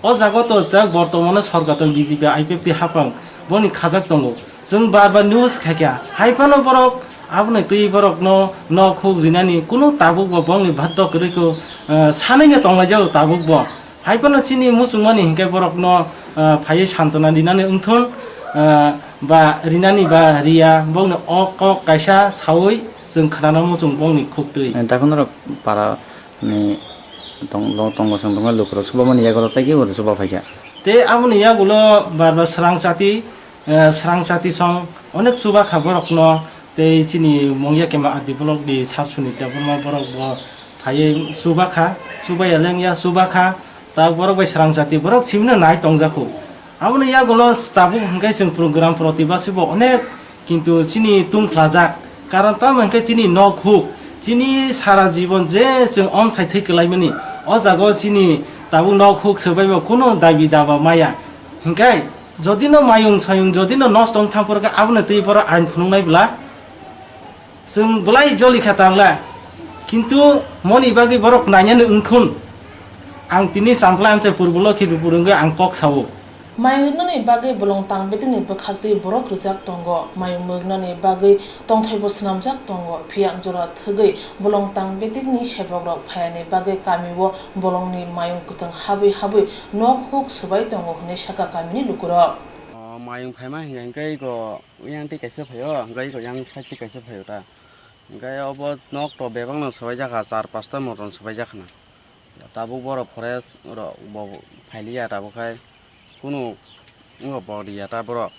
O jaga to tak bortomano sorkar to B J P, I P F T hapang boni khajak tongo. Chwng bar bar news khaikha. Hai phano borok aboni twi borokno nok huk rinani kunu tabuk bo bongni bhato kwrwi kho, eh, sanai no tonglaijao tabuk bo. Hai phano chini muchungmani hinkhe borokno, ah, phaiwi santona rinani wngthun, ah, ba rinani ba riya, bokno o kok kaisa sawi chwng khnana muchung bokni khuk twi. Eh, dakhno rok para ni tong-, tong-, tongo chwng tongma lukurok chubamani yago tei kebo chuba phaikha. Tei aboni yagulo bar bar swrang chati, eh, swrang chati song onek chuba kha borokno. Tei chini mungya kema R D block ni sir Sunita Burma borok bo phaiwi chuba kha, chuba ya lengya chuba kha, ta borok bai swrang chati borok simino nai tongjakhu. Aboni yagulo tabuk hwnkhe chwng program protibasi bo onek kintu chini tungkhlajak. Karon tamo hwnkhe tini nok huk, chini sara jibon je chwng omthai thwi kwlaimani, o jaga o chini tabuk nok huk swbai bo kunu dabi daba maya. Hwnkhe jodi no mayung sayung, jodi no nosto wng thang phuru khe abono twi borok ain phunuknai bwla. Chwng belai joli kha tangla, kintu moni bagwi borok nainani wngkhun. Ang tini Champlai amchai Purbo Lokhipur wngwi ang kok sao. Mayung wngnani bagwi bolong tang bedekni bwkhaktwi borok rwjak tongo. Mayung mwknani bagwi tongthaibo swnamjak tongo. Phiya jora thwgwi bolong tang bedekni sebokrok phaiyani bagwi kamio bolongni mayung kwthwng habwi habwi nok huk swbai tongo hwnwi sakha kamini lukurok. O mayung phaima hinkhe iko yang tei kaisa phaio, hwnkhe iko yang side tei kaisa phaio ta. Hwnkhe obo nok to bebakno swbaijak kha, char pasta motom swbaijak khna. Tabuk borok forest rok bo phailiya, tabuk khai kunu wngbo boriya ta borok,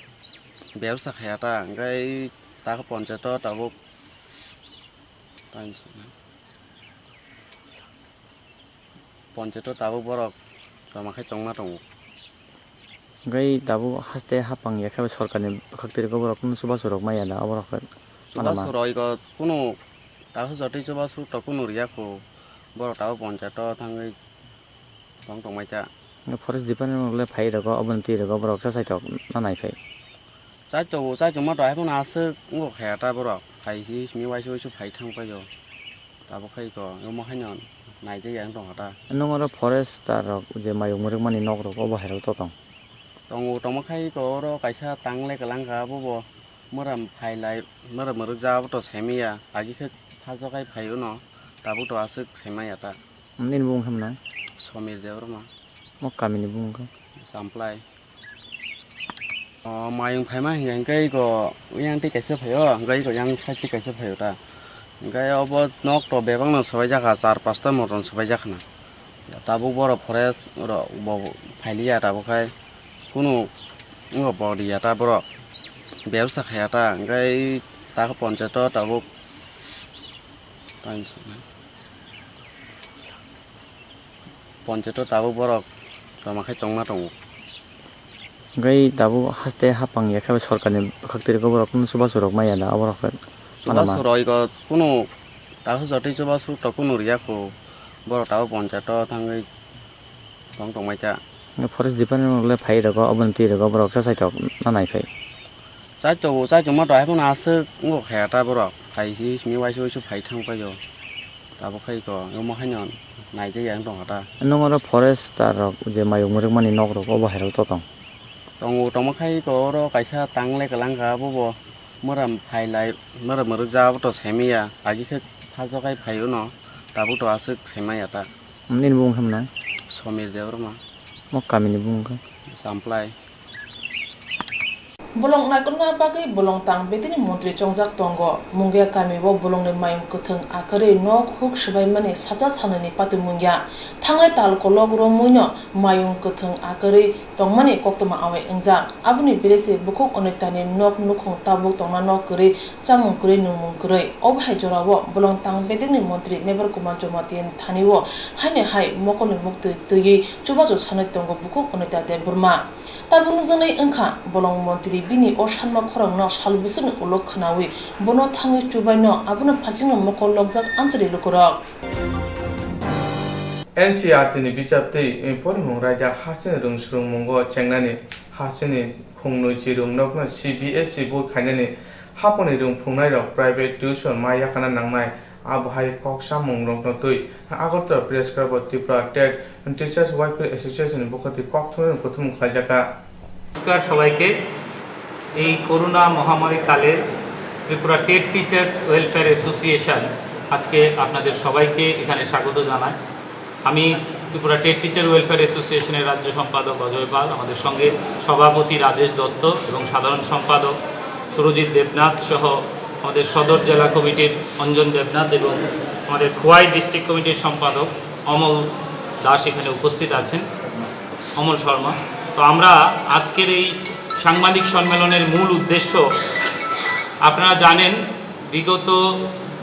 bebsa khaiya ta, hwnkhe ta khe ponchayato tabuk, ponchayato tabuk borok tongma khai tongma tongo. Hwnkhe tabuk haste hapang ya khe sorkarni bwkhak twi rwkhe borok kunu chubachu rok maya da oborok khe. Chubachu rok iko kunu ta khe jotoi chubachu rok kunu riya kho, borok tabuk ponchayato thangwi tong tongmai ta. Forest department rok le phai rwgo, oboni twi rwgo, borok cha chaitok na nai phai. Chaitok bo chaitok ma to, hai phano aswk wngkha khe ta borok. Phai si simi waisa waisa phai thang paio. Tabuk khai ko, omo haino naijak ya wng tongkha ta. Nwng oro forester rok je mayung mwrwkmani nok rok obo hai rok to tong? Tongo, tongma khai ko oro kaisa tang le kwlang kha, abo bo mwram phai lai, mwram mwrwk ja abo to sai maya. Agi khe phajo khai phai uno, tabuk to aswk sai maya ta. Nini bumung khe mano? Somir Debbarma. Mo kamini bumung khe? Champlai. O, mayung phaima hinkhe iko yang tei kaisa phaio, hwnkhe iko yang side tei kaisa phaio ta. Hwnkhe obo nok to bebakno swbaijak kha, char pasta motom swbaijak khna. Tabuk borok forest rok bo phailiya, tabuk khai kunu wngbo boriya ta borok, bebsa khaiya ta, hwnkhe ta khe ponchayato tabuk. Ponchayato tabuk borok tongma khai tongma tongo. Hwnkhe tabuk haste hapang ya khe sorkarni bwkhak twi rwkhe borok kunu chubachu rok maya da oborok khe. Chubachu rok iko kunu ta khe jotoi chubachu rok to kunu riya kho, borok tabuk ponchayato thangwi tong tongmai ta. Forest department rok le phai rwgo, oboni twi rwgo, borok cha chaitok na nai phai. Chaitok bo chaitok ma to, hai phano aswk wngkha khe ta borok. Phai si simi waisa waisa phai thang paio. Tabuk khai ko, omo haino naijak ya wng tongkha ta. Nwng oro forester rok je mayung mwrwkmani nok rok obo hai rok to tong? Tongo, tongma khai ko oro kaisa tang le kwlang kha, abo bo mwram phai lai, mwram mwrwk ja abo to sai maya. Agi khe phajo khai phai uno, tabuk to aswk sai maya ta. Nini bumung khe mano? Somir Debbarma. Mo kamini bumung khe? Champlai. Bolong naikolna bagwi bolong tang bedini montri chongjak tongo. Mungia kami o bolongni mayung kwthwng akwrwi nok huk swbaimani sacha sanani patimung ya. Thangnai tal kolok romwino mayung kwthwng akwrwi tongmani koktwma awai wngjak. Aboni birese bukhuk onitani nok nukhung tabuk tongna nok kwrwi, chamung kwrwi, nungmung kwrwi. Obo hai jorao bolong tang bedekni montri Mebar Kumar Jamatia ni thani o haino hai mokolni muktwi twiwi chubachu sanwi tongo bukhuk Anita Debbarma. Tabuk nukjaknai wngkha bolong montri bini o sanma khorangno sal bwswkni ulo khwnawi bono thangwi chubaino abono phaisingno mokol lokjak amchari lukurok. N C E R T ni bichar twi, eh, pormung raida hasteni rwng swrwngmungo chengnani, hasteni khungnwi chirwng nokno C B S E bo khainani, haponi rwng phungnai rok private tuition ma yakana nangnai, abo hai kok samung rokno twi Agartala Press Club o Tripura Tet Teachers Welfare Association ni bwkhati kok thumnani kuthumung khlaijak kha. নমস্কার সবাইকে। এই করোনা মহামারী কালে Tripura TET teachers welfare association আজকে আপনাদের সবাইকে এখানে স্বাগত জানায়। আমি ত্রিপুরা টেট টিচার ওয়েলফেয়ার অ্যাসোসিয়েশনের রাজ্য সম্পাদক অজয় পাল, আমাদের সঙ্গে সভাপতি রাজেশ দত্ত এবং সাধারণ সম্পাদক সুরজিৎ দেবনাথ সহ আমাদের সদর জেলা কমিটির অঞ্জন দেবনাথ এবং আমাদের খোয়াই ডিস্ট্রিক্ট কমিটির সম্পাদক অমল দাস এখানে উপস্থিত আছেন, অমল শর্মা। তো আমরা আজকের এই সাংবাদিক সম্মেলনের মূল উদ্দেশ্য, আপনারা জানেন, বিগত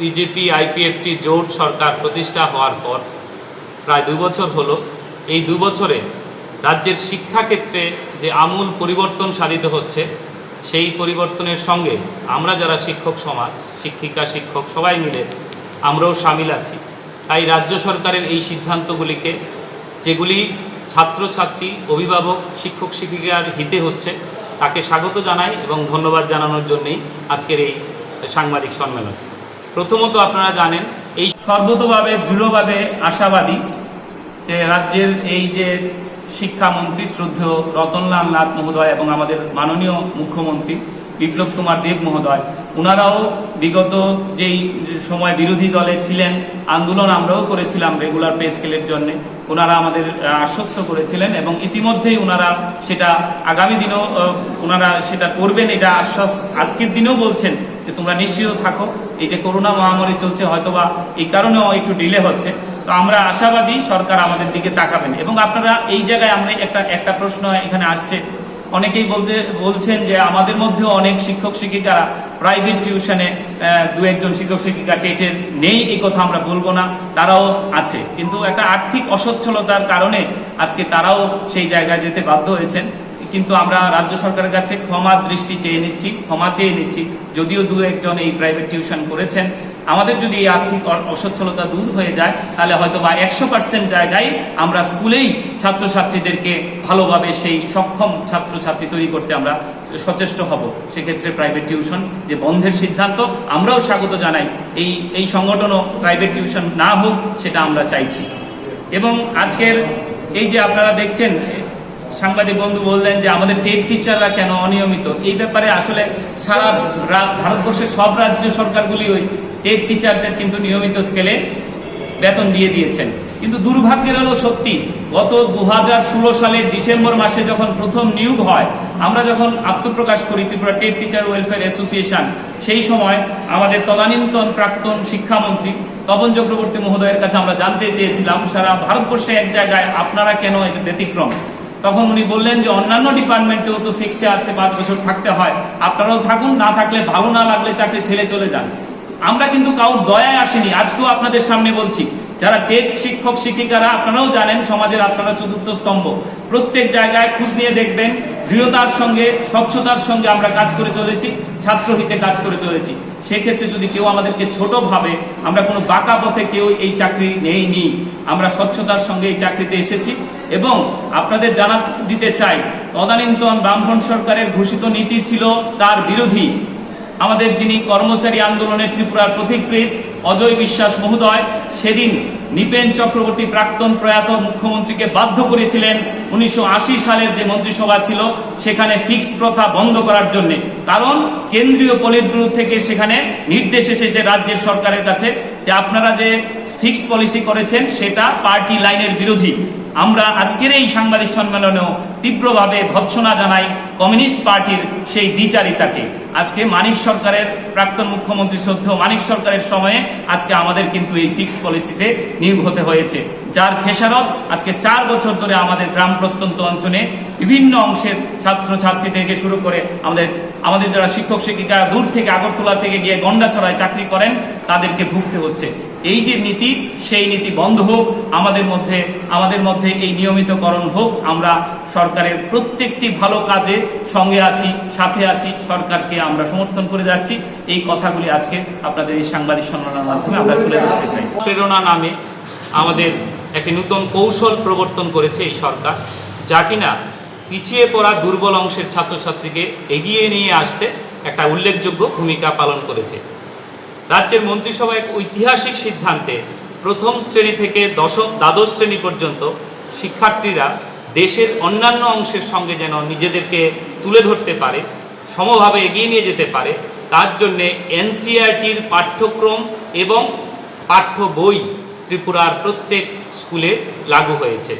বিজেপি আইপিএফটি জোট সরকার প্রতিষ্ঠা হওয়ার পর প্রায় দু বছর হলো। এই দু বছরে রাজ্যের শিক্ষাক্ষেত্রে যে আমূল পরিবর্তন সাধিত হচ্ছে, সেই পরিবর্তনের সঙ্গে আমরা যারা শিক্ষক সমাজ, শিক্ষিকা, শিক্ষক সবাই মিলে আমরাও সামিল আছি। তাই রাজ্য সরকারের এই সিদ্ধান্তগুলিকে, যেগুলি ছাত্রছাত্রী, অভিভাবক, শিক্ষক শিক্ষিকার হিতে হচ্ছে, তাকে স্বাগত জানাই এবং ধন্যবাদ জানানোর জন্যই আজকের এই সাংবাদিক সম্মেলন। প্রথমত আপনারা জানেন, এই সর্বতোভাবে দৃঢ়ভাবে আশাবাদী যে রাজ্যের এই যে শিক্ষামন্ত্রী শ্রদ্ধেয় রতনলাল নাথ মহোদয় এবং আমাদের মাননীয় মুখ্যমন্ত্রী বিপ্লব কুমার দেব মহোদয়, ওনারাও বিগত যেই সময় বিরোধী দলে ছিলেন, আন্দোলন আমরাও করেছিলাম রেগুলার পে স্কেলের জন্য, ওনারা আমাদের, আহ, আশ্বস্ত করেছিলেন এবং ইতিমধ্যেই ওনারা সেটা আগামী দিনও, আহ, ওনারা সেটা করবেন, এটা আশ্বাস আজকের দিনেও বলছেন যে তোমরা নিশ্চিত থাকো। এই যে করোনা মহামারী চলছে, হয়তোবা এই কারণেও একটু ডিলে হচ্ছে, তো আমরা আশাবাদী সরকার আমাদের দিকে তাকাবেন। এবং আপনারা এই জায়গায় আমরা একটা একটা প্রশ্ন এখানে আসছে, অনেকেই বলতে বলছেন যে আমাদের মধ্যেও অনেক শিক্ষক শিক্ষিকারা প্রাইভেট টিউশনে, দু একজন শিক্ষক শিক্ষিকা টেটের নেই, এই কথা আমরা বলবো না, তারাও আছে, কিন্তু একটা আর্থিক অসচ্ছলতার কারণে আজকে তারাও সেই জায়গায় যেতে বাধ্য হয়েছেন। কিন্তু আমরা রাজ্য সরকারের কাছে ক্ষমা দৃষ্টি চেয়ে নিচ্ছি, ক্ষমা চেয়ে নিচ্ছি। যদিও দু একজন এই প্রাইভেট টিউশন করেছেন, আমাদের যদি এই আর্থিক অ- অসচ্ছলতা দূর হয়ে যায়, তাহলে হয়তো বা একশো পার্সেন্ট জায়গায় আমরা স্কুলেই ছাত্রছাত্রীদেরকে ভালোভাবে সেই সক্ষম ছাত্রছাত্রী তৈরি করতে আমরা সচেষ্ট হব। সেক্ষেত্রে প্রাইভেট টিউশন যে বন্ধের সিদ্ধান্ত, আমরাও স্বাগত জানাই। এই এই সংগঠনও প্রাইভেট টিউশন না হোক, সেটা আমরা চাইছি। এবং আজকের এই যে আপনারা দেখছেন, সাংবাদিক বন্ধু বললেন যে আমাদের টেট টিচাররা কেন অনিয়মিত, এই ব্যাপারে আসলে সারা রা- ভারতবর্ষের সব রাজ্য সরকারগুলি ওই টেট টিচারদের কিন্তু নিয়মিত স্কেলে বেতন দিয়ে দিয়েছেন। কিন্তু দুর্ভাগ্যের হলো সত্যি, গত দু হাজার ষোলো সালের ডিসেম্বর মাসে যখন প্রথম নিয়োগ হয়, আমরা যখন আত্মপ্রকাশ করি Tripura TET teacher welfare association, সেই সময় আমাদের তদানীন্তন প্রাক্তন শিক্ষামন্ত্রী তপন চক্রবর্তী মহোদয়ের কাছে আমরা জানতে চেয়েছিলাম, সারা ভারতবর্ষে এক জায়গায় আপনারা কেন এটা ব্যতিক্রম? তখন উনি বললেন যে অন্যান্য ডিপার্টমেন্টেও তো ফিক্সড আছে, পাঁচ বছর থাকতে হয়, আপনারাও থাকুন, না থাকলে ভালো না লাগলে চাকরি ছেড়ে চলে যান। আমরা কিন্তু কারোর দয়ায় আসিনি। আজকেও আপনাদের সামনে বলছি, যারা টেট শিক্ষক শিক্ষিকারা, আপনারাও জানেন, সমাজের আপনারা চতুর্থ স্তম্ভ। প্রত্যেক জায়গায় খোঁজ নিয়ে দেখবেন, দৃঢ়তার সঙ্গে, স্বচ্ছতার সঙ্গে আমরা কাজ করে চলেছি, ছাত্র হিতে কাজ করে চলেছি। সেক্ষেত্রে যদি কেউ আমাদেরকে ছোট ভাবে, আমরা কোনো বাঁকা পথে কেউ এই চাকরি নেইনি, আমরা স্বচ্ছতার সঙ্গে এই চাকরিতে এসেছি। এবং আপনাদের জানা দিতে চাই, তদানীন্তন বামফ্রন্ট সরকারের ঘোষিত নীতি ছিল তার বিরোধী। আমাদের যিনি কর্মচারী আন্দোলনের ত্রিপুরার পথিকৃৎ অজয় বিশ্বাস মহোদয়, সেদিন নৃপেন চক্রবর্তী প্রাক্তন প্রয়াত মুখ্যমন্ত্রীকে বাধ্য করেছিলেন উনিশশো আশি সালের যে মন্ত্রিসভা ছিল, সেখানে ফিক্সড প্রথা বন্ধ করার জন্য। কারণ কেন্দ্রীয় পলিট ব্যুরো থেকে সেখানে নির্দেশ এসেছে রাজ্যের সরকারের কাছে যে আপনারা যে ফিক্সড পলিসি করেছেন, সেটা পার্টি লাইনের বিরোধী। আমরা আজকের এই সাংবাদিক সম্মেলনেও তীব্রভাবে ভর্ৎসনা জানাই কমিউনিস্ট পার্টির সেই দ্বিচারিতাকে। আজকে মানিক সরকারের, প্রাক্তন মুখ্যমন্ত্রী শ্রদ্ধেয় মানিক সরকারের সময়ে আজকে আমাদের কিন্তু এই ফিক্সড পলিসিতে নিয়োগ হতে হয়েছে, যার খেসারত আজকে চার বছর ধরে আমাদের গ্রাম প্রত্যন্ত অঞ্চলে বিভিন্ন অংশের ছাত্রছাত্রী থেকে শুরু করে আমাদের, আমাদের যারা শিক্ষক শিক্ষিকা দূর থেকে, আগরতলা থেকে গিয়ে গন্ডাছড়ায় চাকরি করেন, তাদেরকে ভুগতে হচ্ছে। এই যে নীতি, সেই নীতি বন্ধ হোক, আমাদের মধ্যে, আমাদের মধ্যে এই নিয়মিতকরণ হোক। আমরা সরকারের প্রত্যেকটি ভালো কাজে সঙ্গে আছি, সাথে আছি, সরকারকে আমরা সমর্থন করে যাচ্ছি। এই কথাগুলি আজকে আপনাদের এই সাংবাদিক সম্মেলনের মাধ্যমে আমরা তুলে ধরতে চাই। প্রেরণা নামে আমাদের একটি নতুন কৌশল প্রবর্তন করেছে এই সরকার, যা কিনা পিছিয়ে পড়া দুর্বল অংশের ছাত্রছাত্রীকে এগিয়ে নিয়ে আসতে একটা উল্লেখযোগ্য ভূমিকা পালন করেছে। রাজ্যের মন্ত্রিসভা এক ঐতিহাসিক সিদ্ধান্তে প্রথম শ্রেণী থেকে দশম, দ্বাদশ শ্রেণী পর্যন্ত শিক্ষার্থীরা দেশের অন্যান্য অংশের সঙ্গে যেন নিজেদেরকে তুলে ধরতে পারে, সমভাবে এগিয়ে নিয়ে যেতে পারে, তার জন্যে এনসিইআরটির পাঠ্যক্রম এবং পাঠ্য বই ত্রিপুরার প্রত্যেক স্কুলে লাগু হয়েছে।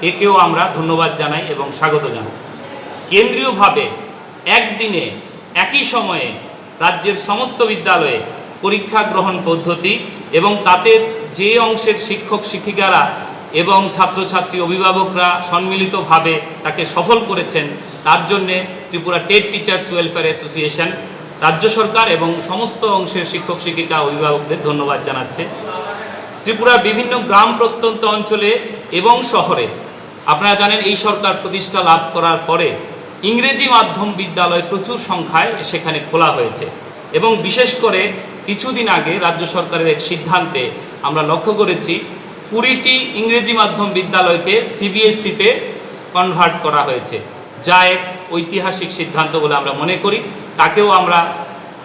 একেও আমরা ধন্যবাদ জানাই এবং স্বাগত জানাই। কেন্দ্রীয়ভাবে একদিনে একই সময়ে রাজ্যের সমস্ত বিদ্যালয়ে পরীক্ষা গ্রহণ পদ্ধতি এবং তাতে যে অংশের শিক্ষক শিক্ষিকারা এবং ছাত্রছাত্রী অভিভাবকরা সম্মিলিতভাবে তাকে সফল করেছেন, তার জন্যে Tripura TET teachers welfare association, রাজ্য সরকার এবং সমস্ত অংশের শিক্ষক শিক্ষিকা অভিভাবকদের ধন্যবাদ জানাচ্ছে। ত্রিপুরার বিভিন্ন গ্রাম প্রত্যন্ত অঞ্চলে এবং শহরে, আপনারা জানেন, এই সরকার প্রতিষ্ঠা লাভ করার পরে ইংরেজি মাধ্যম বিদ্যালয় প্রচুর সংখ্যায় সেখানে খোলা হয়েছে এবং বিশেষ করে কিছুদিন আগে রাজ্য সরকারের এক সিদ্ধান্তে আমরা লক্ষ্য করেছি, কুড়িটি ইংরেজি মাধ্যম বিদ্যালয়কে সিবিএসইতে কনভার্ট করা হয়েছে, যা এক ঐতিহাসিক সিদ্ধান্ত বলে আমরা মনে করি। তাকেও আমরা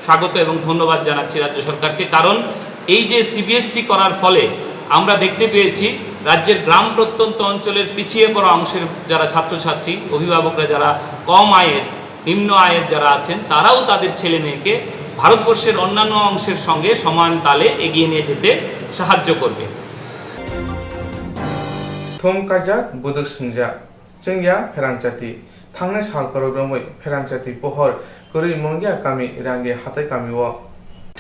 স্বাগত এবং ধন্যবাদ জানাচ্ছি রাজ্য সরকারকে, কারণ এই যে সিবিএসই করার ফলে আমরা দেখতে পেয়েছি রাজ্যের গ্রাম প্রত্যন্ত অঞ্চলের পিছিয়ে পড়া অংশের যারা ছাত্রছাত্রী, অভিভাবকরা যারা কম আয়ের, নিম্ন আয়ের যারা আছেন, তারাও তাদের ছেলে মেয়েকে ভারতবর্ষের অন্যান্য অংশের সঙ্গে সমান তালে এগিয়ে নিয়ে যেতে সাহায্য করবে। Thum kaijak buduk swngjak, chwngya pherang chati. Thangnai sal kwrwi romwi pherang chati pohor kwrwi mungya kami Rangi hatai kamio.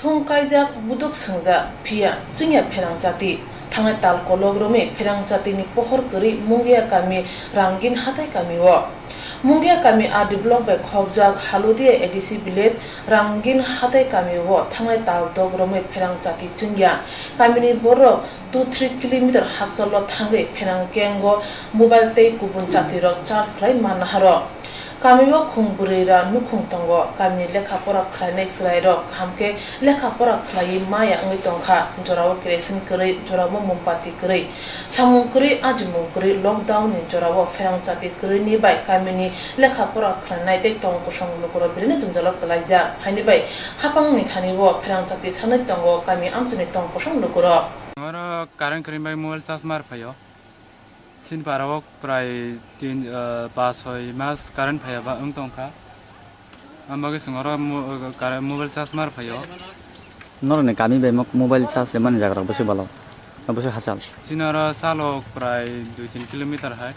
Thung kaijak buduk swngjak, phiya chwngya pherang chati. Thangnai tal kolok romwi Pherang Chatini pohor kwrwi Mungia kami Rangin hatai kamio. Mungia kami R D block bai khopjak Haludia A D C village Rangin hatai kamio thangnai tal dok romwi Pherang Chati chwngya. Kamini borok two three kilometer hakchalo thangwi Pherang kengo mobile tei kubun chatirok charge khlai manna haro. Kamio khung bwrwi ra nukhung tongo. Kamini lekha pora khlainai chwrairok kaham khe lekha pora khlaiwi maya wngwi tongkha. Jorao kerosene kwrwi, jorao mombati kwrwi. Samung kwrwi, ajimung kwrwi, lockdown ni jorao Pherang Chati kwrwini bai kamini lekha pora khlainai tei tong kosong lukurok belai no jwngjalo kwlaijak. Haini bai hapang ni thani o Pherang Chati sanwi tongo kami amchini tong kosong lukurok. Oro current kwrwi bai mobile charge mar phaio. Chini para o prai tin, ah, pas soi mas current phaiya ba wng tongkha. Ang bagwi chwng oro mo-, current mobile charge mar phaio. Norokni kami bai mo-, mobile charge mani jaga rok bwswk balo? Bwswk hachal? Chini oro chalo prai dui tin kilometer hai.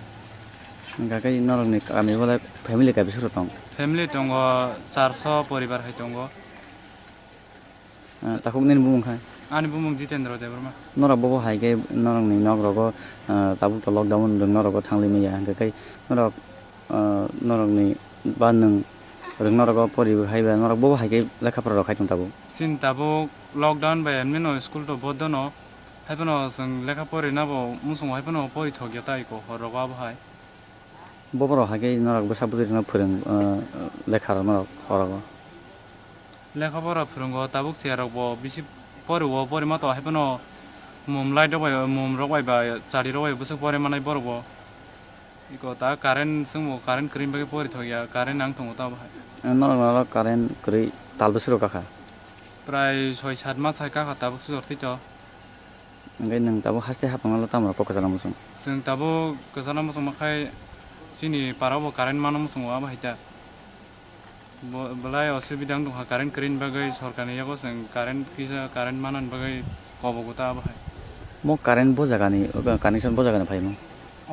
Hwnkha khe norokni kami o le family kaisa rok tong? Family tongo, charso poribar hai tongo. Ah, takhuk nini bumung khai? Ani bumung Jitendra Debbarma. Norok bobo hai khe norokni nok rogo, ah, tabuk to lockdown rwng norok thangli maya hwnkha khe norok, ah, norokni ba nwng rwng norok pori hai ba norok bobo hai khe lekha pora rok khai tong tabuk. Chini tabuk lockdown bai emni no school to bodo no, hai phano chwng lekha pori na bo muchungo hai phano pori thok ya tai ko hor rogo abo hai. Bo borok hai khe norok bwsa bwtwi rwno phwrwng, ah, lekha rok norok horogo. Lekha pora phwrwngo tabuk chwrai rok bo bisi pori o pori ma to hai phano mum light rok bai mum rok bai ba chari rok bai bwswk pori manai borok bo. Iko ta current chwng bo current kwrwi bagwi pori thok ya current nang tongo ta bo hai. Norok norok current kwrwi tal bwswk rok kakha. Prai soi sat mas hai kakha tabuk swk twi to. Hwnkhe nwng tabuk haste hapang no tamo kok kwchangma muchung? Chwng tabuk kwchangma muchung ma khai chini para o bo current mano muchungo abo hai ta. Bo-, belai osubida wng tongkha current kwrwini bagwi, sorkarni yago chwng current kisa current manani bagwi kobogo ta abo hai. Mo current bo jagani, connection bo jagani phaimo?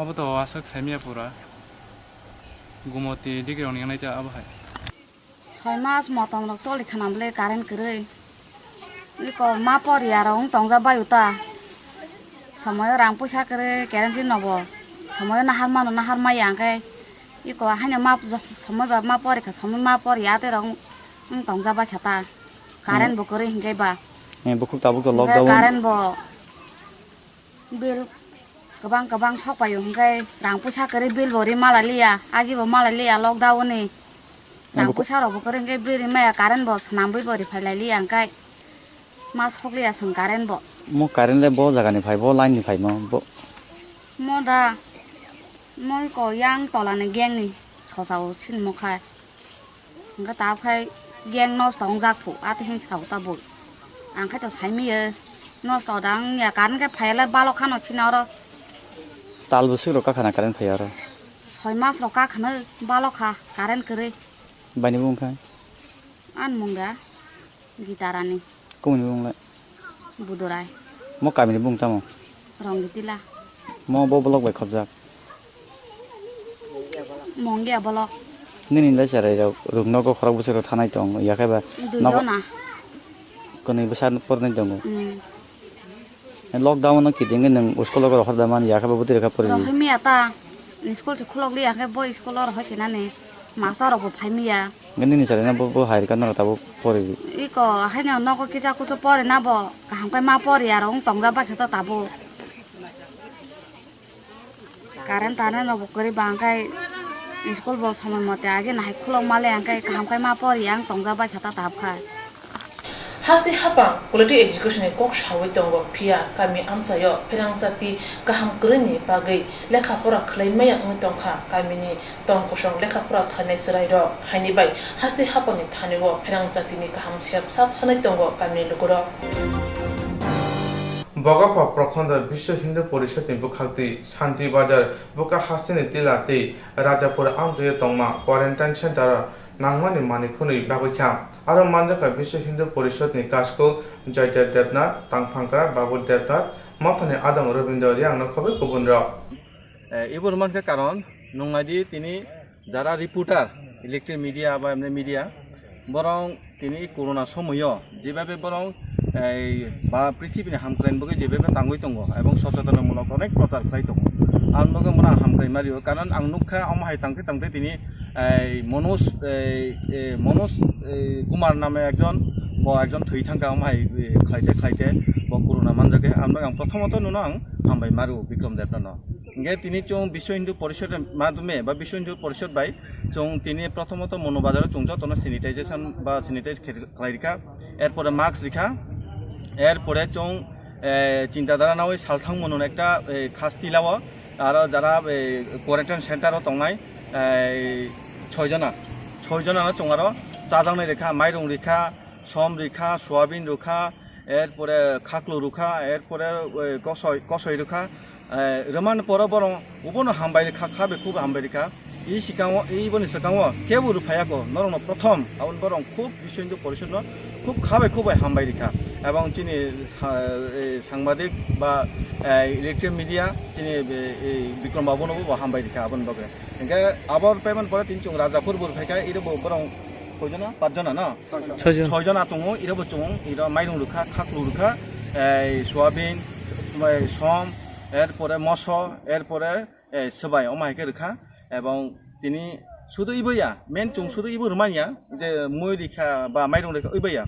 Obo to aswk saimya pura. Gumoti digrokni wngnai ta abo hai. Soi mas motom rok choli khana bwle current kwrwi. Iko ma por ya rok wng tongja bai uta. Somoyo rang puisa kwrwi kerosene no bo. Somoyo nahar mano nahar maya hwnkhe. Iko haino ma jo-, somoi ba ma por kha somoi ma por ya tei rok wng tongja bai kha ta. Current bo kwrwi hwnkhe ba. Eh, bukhuk tabuk to hwnkhe lockdown. Current bo. Bill kwbang kwbang sok paio hwnkhe rang puisa kwrwi bill bo ri malai liya, aji bo malai liya lockdown ni. Rang Nang puisa rok bo kwrwi hwnkhe bill ri maya current bo swnamwi bo ri phai lai liya hwnkhe ma sok liya chwng current bo. Mo current le bo jaga ni phai bo line ni phai mo bo. Mo da mo ko yang tola ni gang ni sosa o sin mo khai. Hwnkhe tabuk khai gang nosto wngjak phu, atwi hwn sa o tabuk. Ang khai to saimaya, nosto da wngya, current khe phaiya le balok khano sina oro. Tal bwswk rok kakhana current phaiya oro? Soi mas rok kakhana balok kha current kwrwi. Baini bumung khai? Ani mung da Gitarani. Kumuni bumung le? Budurai. Mo kamini bumung tamo? Rongitila. Mo bo block bai khobjak? Mongia block. Nini le cherai rok ruk nogo khorok bwswk rok thanai tong ya khe ba? Dui nogo jona. Kwnwi bwsa pornai tongo. Hmm. Lockdown no kiting nwng school o rohor da man ya khe ba bwtwi rok pori. Rohormia ta. School se khulok li ya khe bo school o rohor se nani. Masa rok bo phai miya. Nini chari na bo, bo hai ka no tabuk pori. Iko haino nogo kisa kusu pori na bo. Kaham kai ma pori aro wng tong ja bai khe ta tabuk. Current tane no bo kwrwi ba hwnkhe school bo somoi mote age nahai khulok male hwnkhe kaham khai ma por yang tong ja bai kha ta tab khai. Haste hapang quality education ni kok sawi tongo, phiya kami amchaio pherang chati kaham kwrwini bagwi lekha pora khwlai maya wngwi tongkha. Kamini tong kosong lekha pora khlainai chwrairok haini bai haste hapangni thanio pherang chatini kaham sep sap sanai tongo kamini lukurok. Bogopha Prokhondro Biswa Hindu Porishadni bwkhaktwi Santi Bazar, Bwkha hasteni Tila tei Rajapur amchaio tongma quarantine center-o nangmani manwi khwnwi bagwi kha. Aro manjakha Biswa Hindu Porishadni Kaskul Joydev Debnath, Tangphangkra Babu Debnath, Mothani Adam Robindra Riang no khobwi kubunrok. Eh, ibo rwmankhe karon, nung naidi tini jara reporter, electronic media ba emne media, borong tini corona somoio, jebhabe borong ei ba prithibini hamkraini bagwi je bebak tangwi tongo ebong sochetonamulok onek prochar khlai tongo. Ang bagwi mano hamkrai mario, karon ang nukha omo hai tangte tangte tini ei Manoj, ei, ei Manoj, ei Kumar name ekjon, bo ekjon thwi thangkha omo hai, ei, khlaite khlaite bo corona manjakhe. Ang bagwi ang prothomot nono ang hambai mario Bikram Debno no. Hingke tini chwng Biswa Hindu Porishod madhyome ba Biswa Hindu Porishod bai chwng tini prothomot Monu Bazar o chwng jotono sanitization ba sanitize khe-, khlai rikha, erpore mask rikha, erpore chwng, eh, Chinta Dhara nawi salthang Monu ekta, eh, khas tilao, aro jara, eh, quarantine center o tongnai, eh, soijona, soijona no chwng aro chajaknai rikha, mairung rikha, som rikha, soyabin rikha, erpore khaklu rwkha, erpore, eh, kosoi, kosoi rwkha, eh, rwmani poro borok obono hambai rwkha, kha bai khub hambai rwkha. I swkango, i boni swkango kebo rwphaiya kho, norokno prothom, aboni borok khub Biswa Hindu Porishod no khub kha bai khub bai hambai rwkha. Ebong chini sa-, eh, sangbadik ba, eh, electronic media chini, eh, eh, Bikram babu no bo hambai rwkha aboni bagwi. Hingke abo payment pore tini chwng Rajapur bo rwphaikha, iro bo borok koijona? Pachjona no? Soijon. Soijona tongo, iro bo chwng, iro mairung rwkha, khaklu rwkha, ei, soyabin, ei, som, erpore moso, erpore, ei, swbai, omo hai khe rwkha. Ebong tini sudu ibo ya, main chwng sudu ibo rwmanya, je mui rikha ba mairung rikha, ibo ya.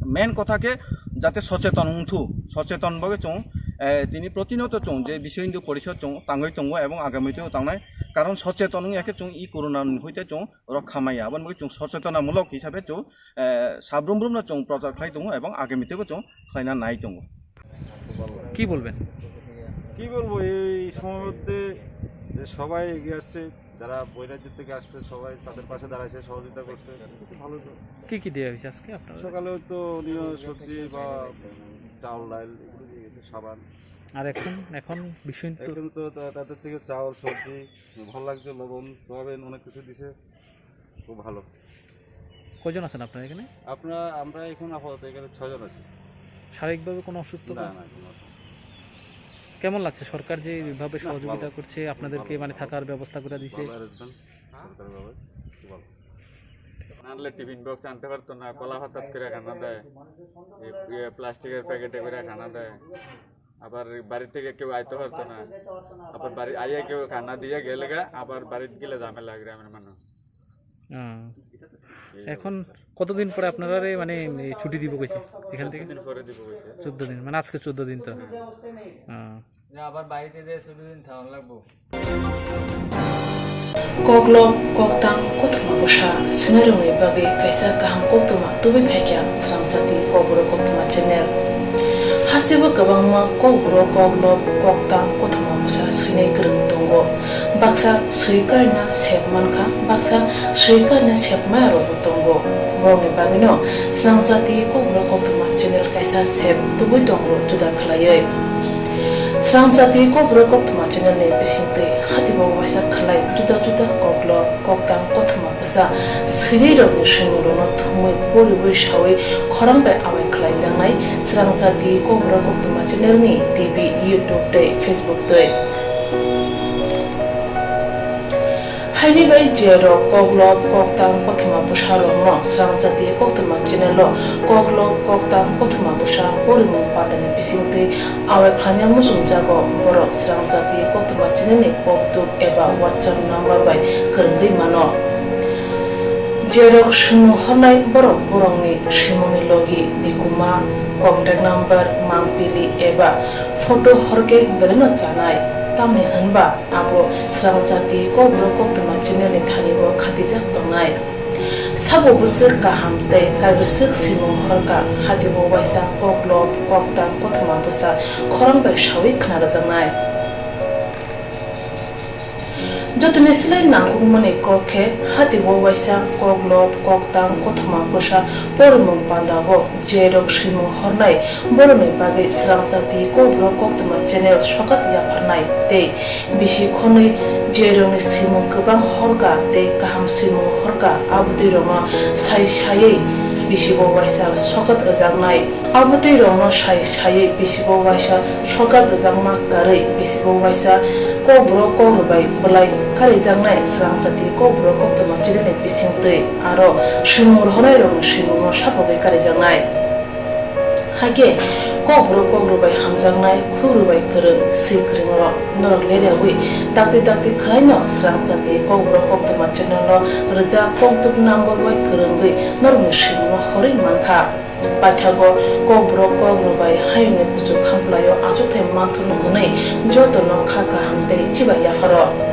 Main kotha khe jate socheton wngthu, socheton bagwi chwng, eh, tini protinoto chwng je Biswa Hindu Porishod chwng tangwi tongo ebong agami teo tangnai. Karon socheton wngya khe chwng i corona ni hoite chwng rokha maya. Aboni bagwi chwng sochetonamulok hisabe chwng, eh, sabrum brumno chwng prochar khlai tongo ebong agami teibo chwng khlaina nai tongo. কি বলবেন? কি বলবো, এই সময় মধ্যে যে সবাই এগিয়ে আসছে, যারা বহিরাজ্য থেকে আসছে সবাই তাদের পাশে দাঁড়াইছে, সহযোগিতা করছে, খুব ভালো তো। কি কি দেওয়া হয়েছে আজকে আপনারা? সকালে তো উনিও সবজি বা চাউল ডাল এগুলো দিয়ে গেছে, সাবান। আর এখন, এখন বিষয় তো এখন তো তা-, তাদের থেকে চাউল, সবজি, ভালো লাগছে, লবণ, সোয়াবিন অনেক কিছু দিছে, খুব ভালো। কয়জন আছেন আপনারা এখানে? আপনারা, আমরা এখন আপাতত এখানে ছয়জন আছি। শারীরিকভাবে কোনো অসুস্থতা না, আছে? না, কোনো অসুস্থতা। কেমন লাগছে সরকার যে এইভাবে না, সহযোগিতা ভালো। করছে, আপনাদেরকে ভালো, মানে ভালো। থাকার ব্যবস্থা করে দিছে? ভালো arrangement, সরকারিভাবে, খুব ভালো। আনলে টিফিন বক্স আনতে পারতো না, কলা হঠাৎ করে খানা দেয়, এই, ইয়ে, প্লাস্টিকের প্যাকেটে করে খানা দেয়। আবার বাড়ি থেকে কেউ আইতে পারতো না, আবার বাড়ি আইয়া কেউ খানা দিয়ে গেলে গা, আবার বাড়িতে গেলে ঝামেলা গ্রামের মানুষ। হ্যাঁ। এই এখন অবস্থা। কতদিন পরে আপনারা রে, মানে, এই ছুটি দিব কইছে এখান থেকে? চোদ্দ দিন পরে দিব কইছে। চোদ্দ দিন, মানে আজকে চোদ্দ দিন তো। হ্যাঁ। হ্যাঁ। যে আবার বাড়িতে যে চোদ্দ দিন থাকা লাগবো। Koklop koktang kothoma bwsa swinairokni bagwi kaisa kaham koktwma tubui phaikha Srangchati Kokborok Koktwma channel. Hasteo kwbangma kokborok koklop koktang kothoma bwsa swinai kwrwng tongo. Baksa swi karina sep mankha, baksa swi karina sep maya rokbo tongo. Borokni bagwino Srangchati Kokborok Koktwma channel kaisa sep tubui tongo juda khwlaiwi. Srangchati Kokborok Koktwma channel ni bisingtwi hatibo waisa khwlai juda juda koklop koktang kothoma bwsa swinai rokni swimung rokno thumwi poriwi sawi khorang bai awai khwlaijaknai Srangchati Kokborok Koktwma channel ni T V, YouTube tei Facebook twi. Haini bai je rok koklop koktang kothoma bwsa rokno Srangchati Koktwma channel o koklop koktang kothoma bwsa porimung patani bisingtwi awai khlaina muchungjago borok Srangchati Koktwma channel ni koktuk eba WhatsApp number bai kwrwngwi mano. Je rok swimung hornai borok borokni swimungni logi ni kuma, contact number, mangpili eba photo horkhe belai no chanai, tamni hwnba abo Srangchati Kokborok Koktwma channel ni thani o khatijak tongnai. Sabo bwswk kaham tei kaibwswk swimung horkha, hatibo waisa koklop koktang kothoma bwsa khorang bai sawi khna rwjaknai. Jotoni slai nangkukmani kok khe hatibo waisa koklop koktang kothoma bwsa porimung pandao je rok swimung hornai borokni bagwi Srangchati Kokborok Koktwma channel sokat yapharnai tei bisi khonwi je rokni swimung kwbang horkha tei kaham swimung horkha abotwi rokno sai saiwi bisibo waisa sokat rwjaknai. Abotwi rokno sai saiwi bisibo waisa sokat rwjakma karwi bisibo waisa kokborok kokrwbai bwlai karijaknai Srangchati Kokborok Koktwma channel ni bisingtwi aro swimung rohornai rokni swimungno sapogwi karijaknai. Hakhe Kokborok kok rwbai hamjaknai, khuk rwbai kwrwng, swi kwrwng rok norok leriawi dakti dakti khwlaino swrang chati Kokborok koktwma channel o rwjak koktuk number bai kwrwngwi norokni swimungno horwi mankha. Paithago Kokborok kok rwbai hayungni kuchuk khamplaio achukthai manthokno hwnwi jotono kha kaham tei chibai yapharo.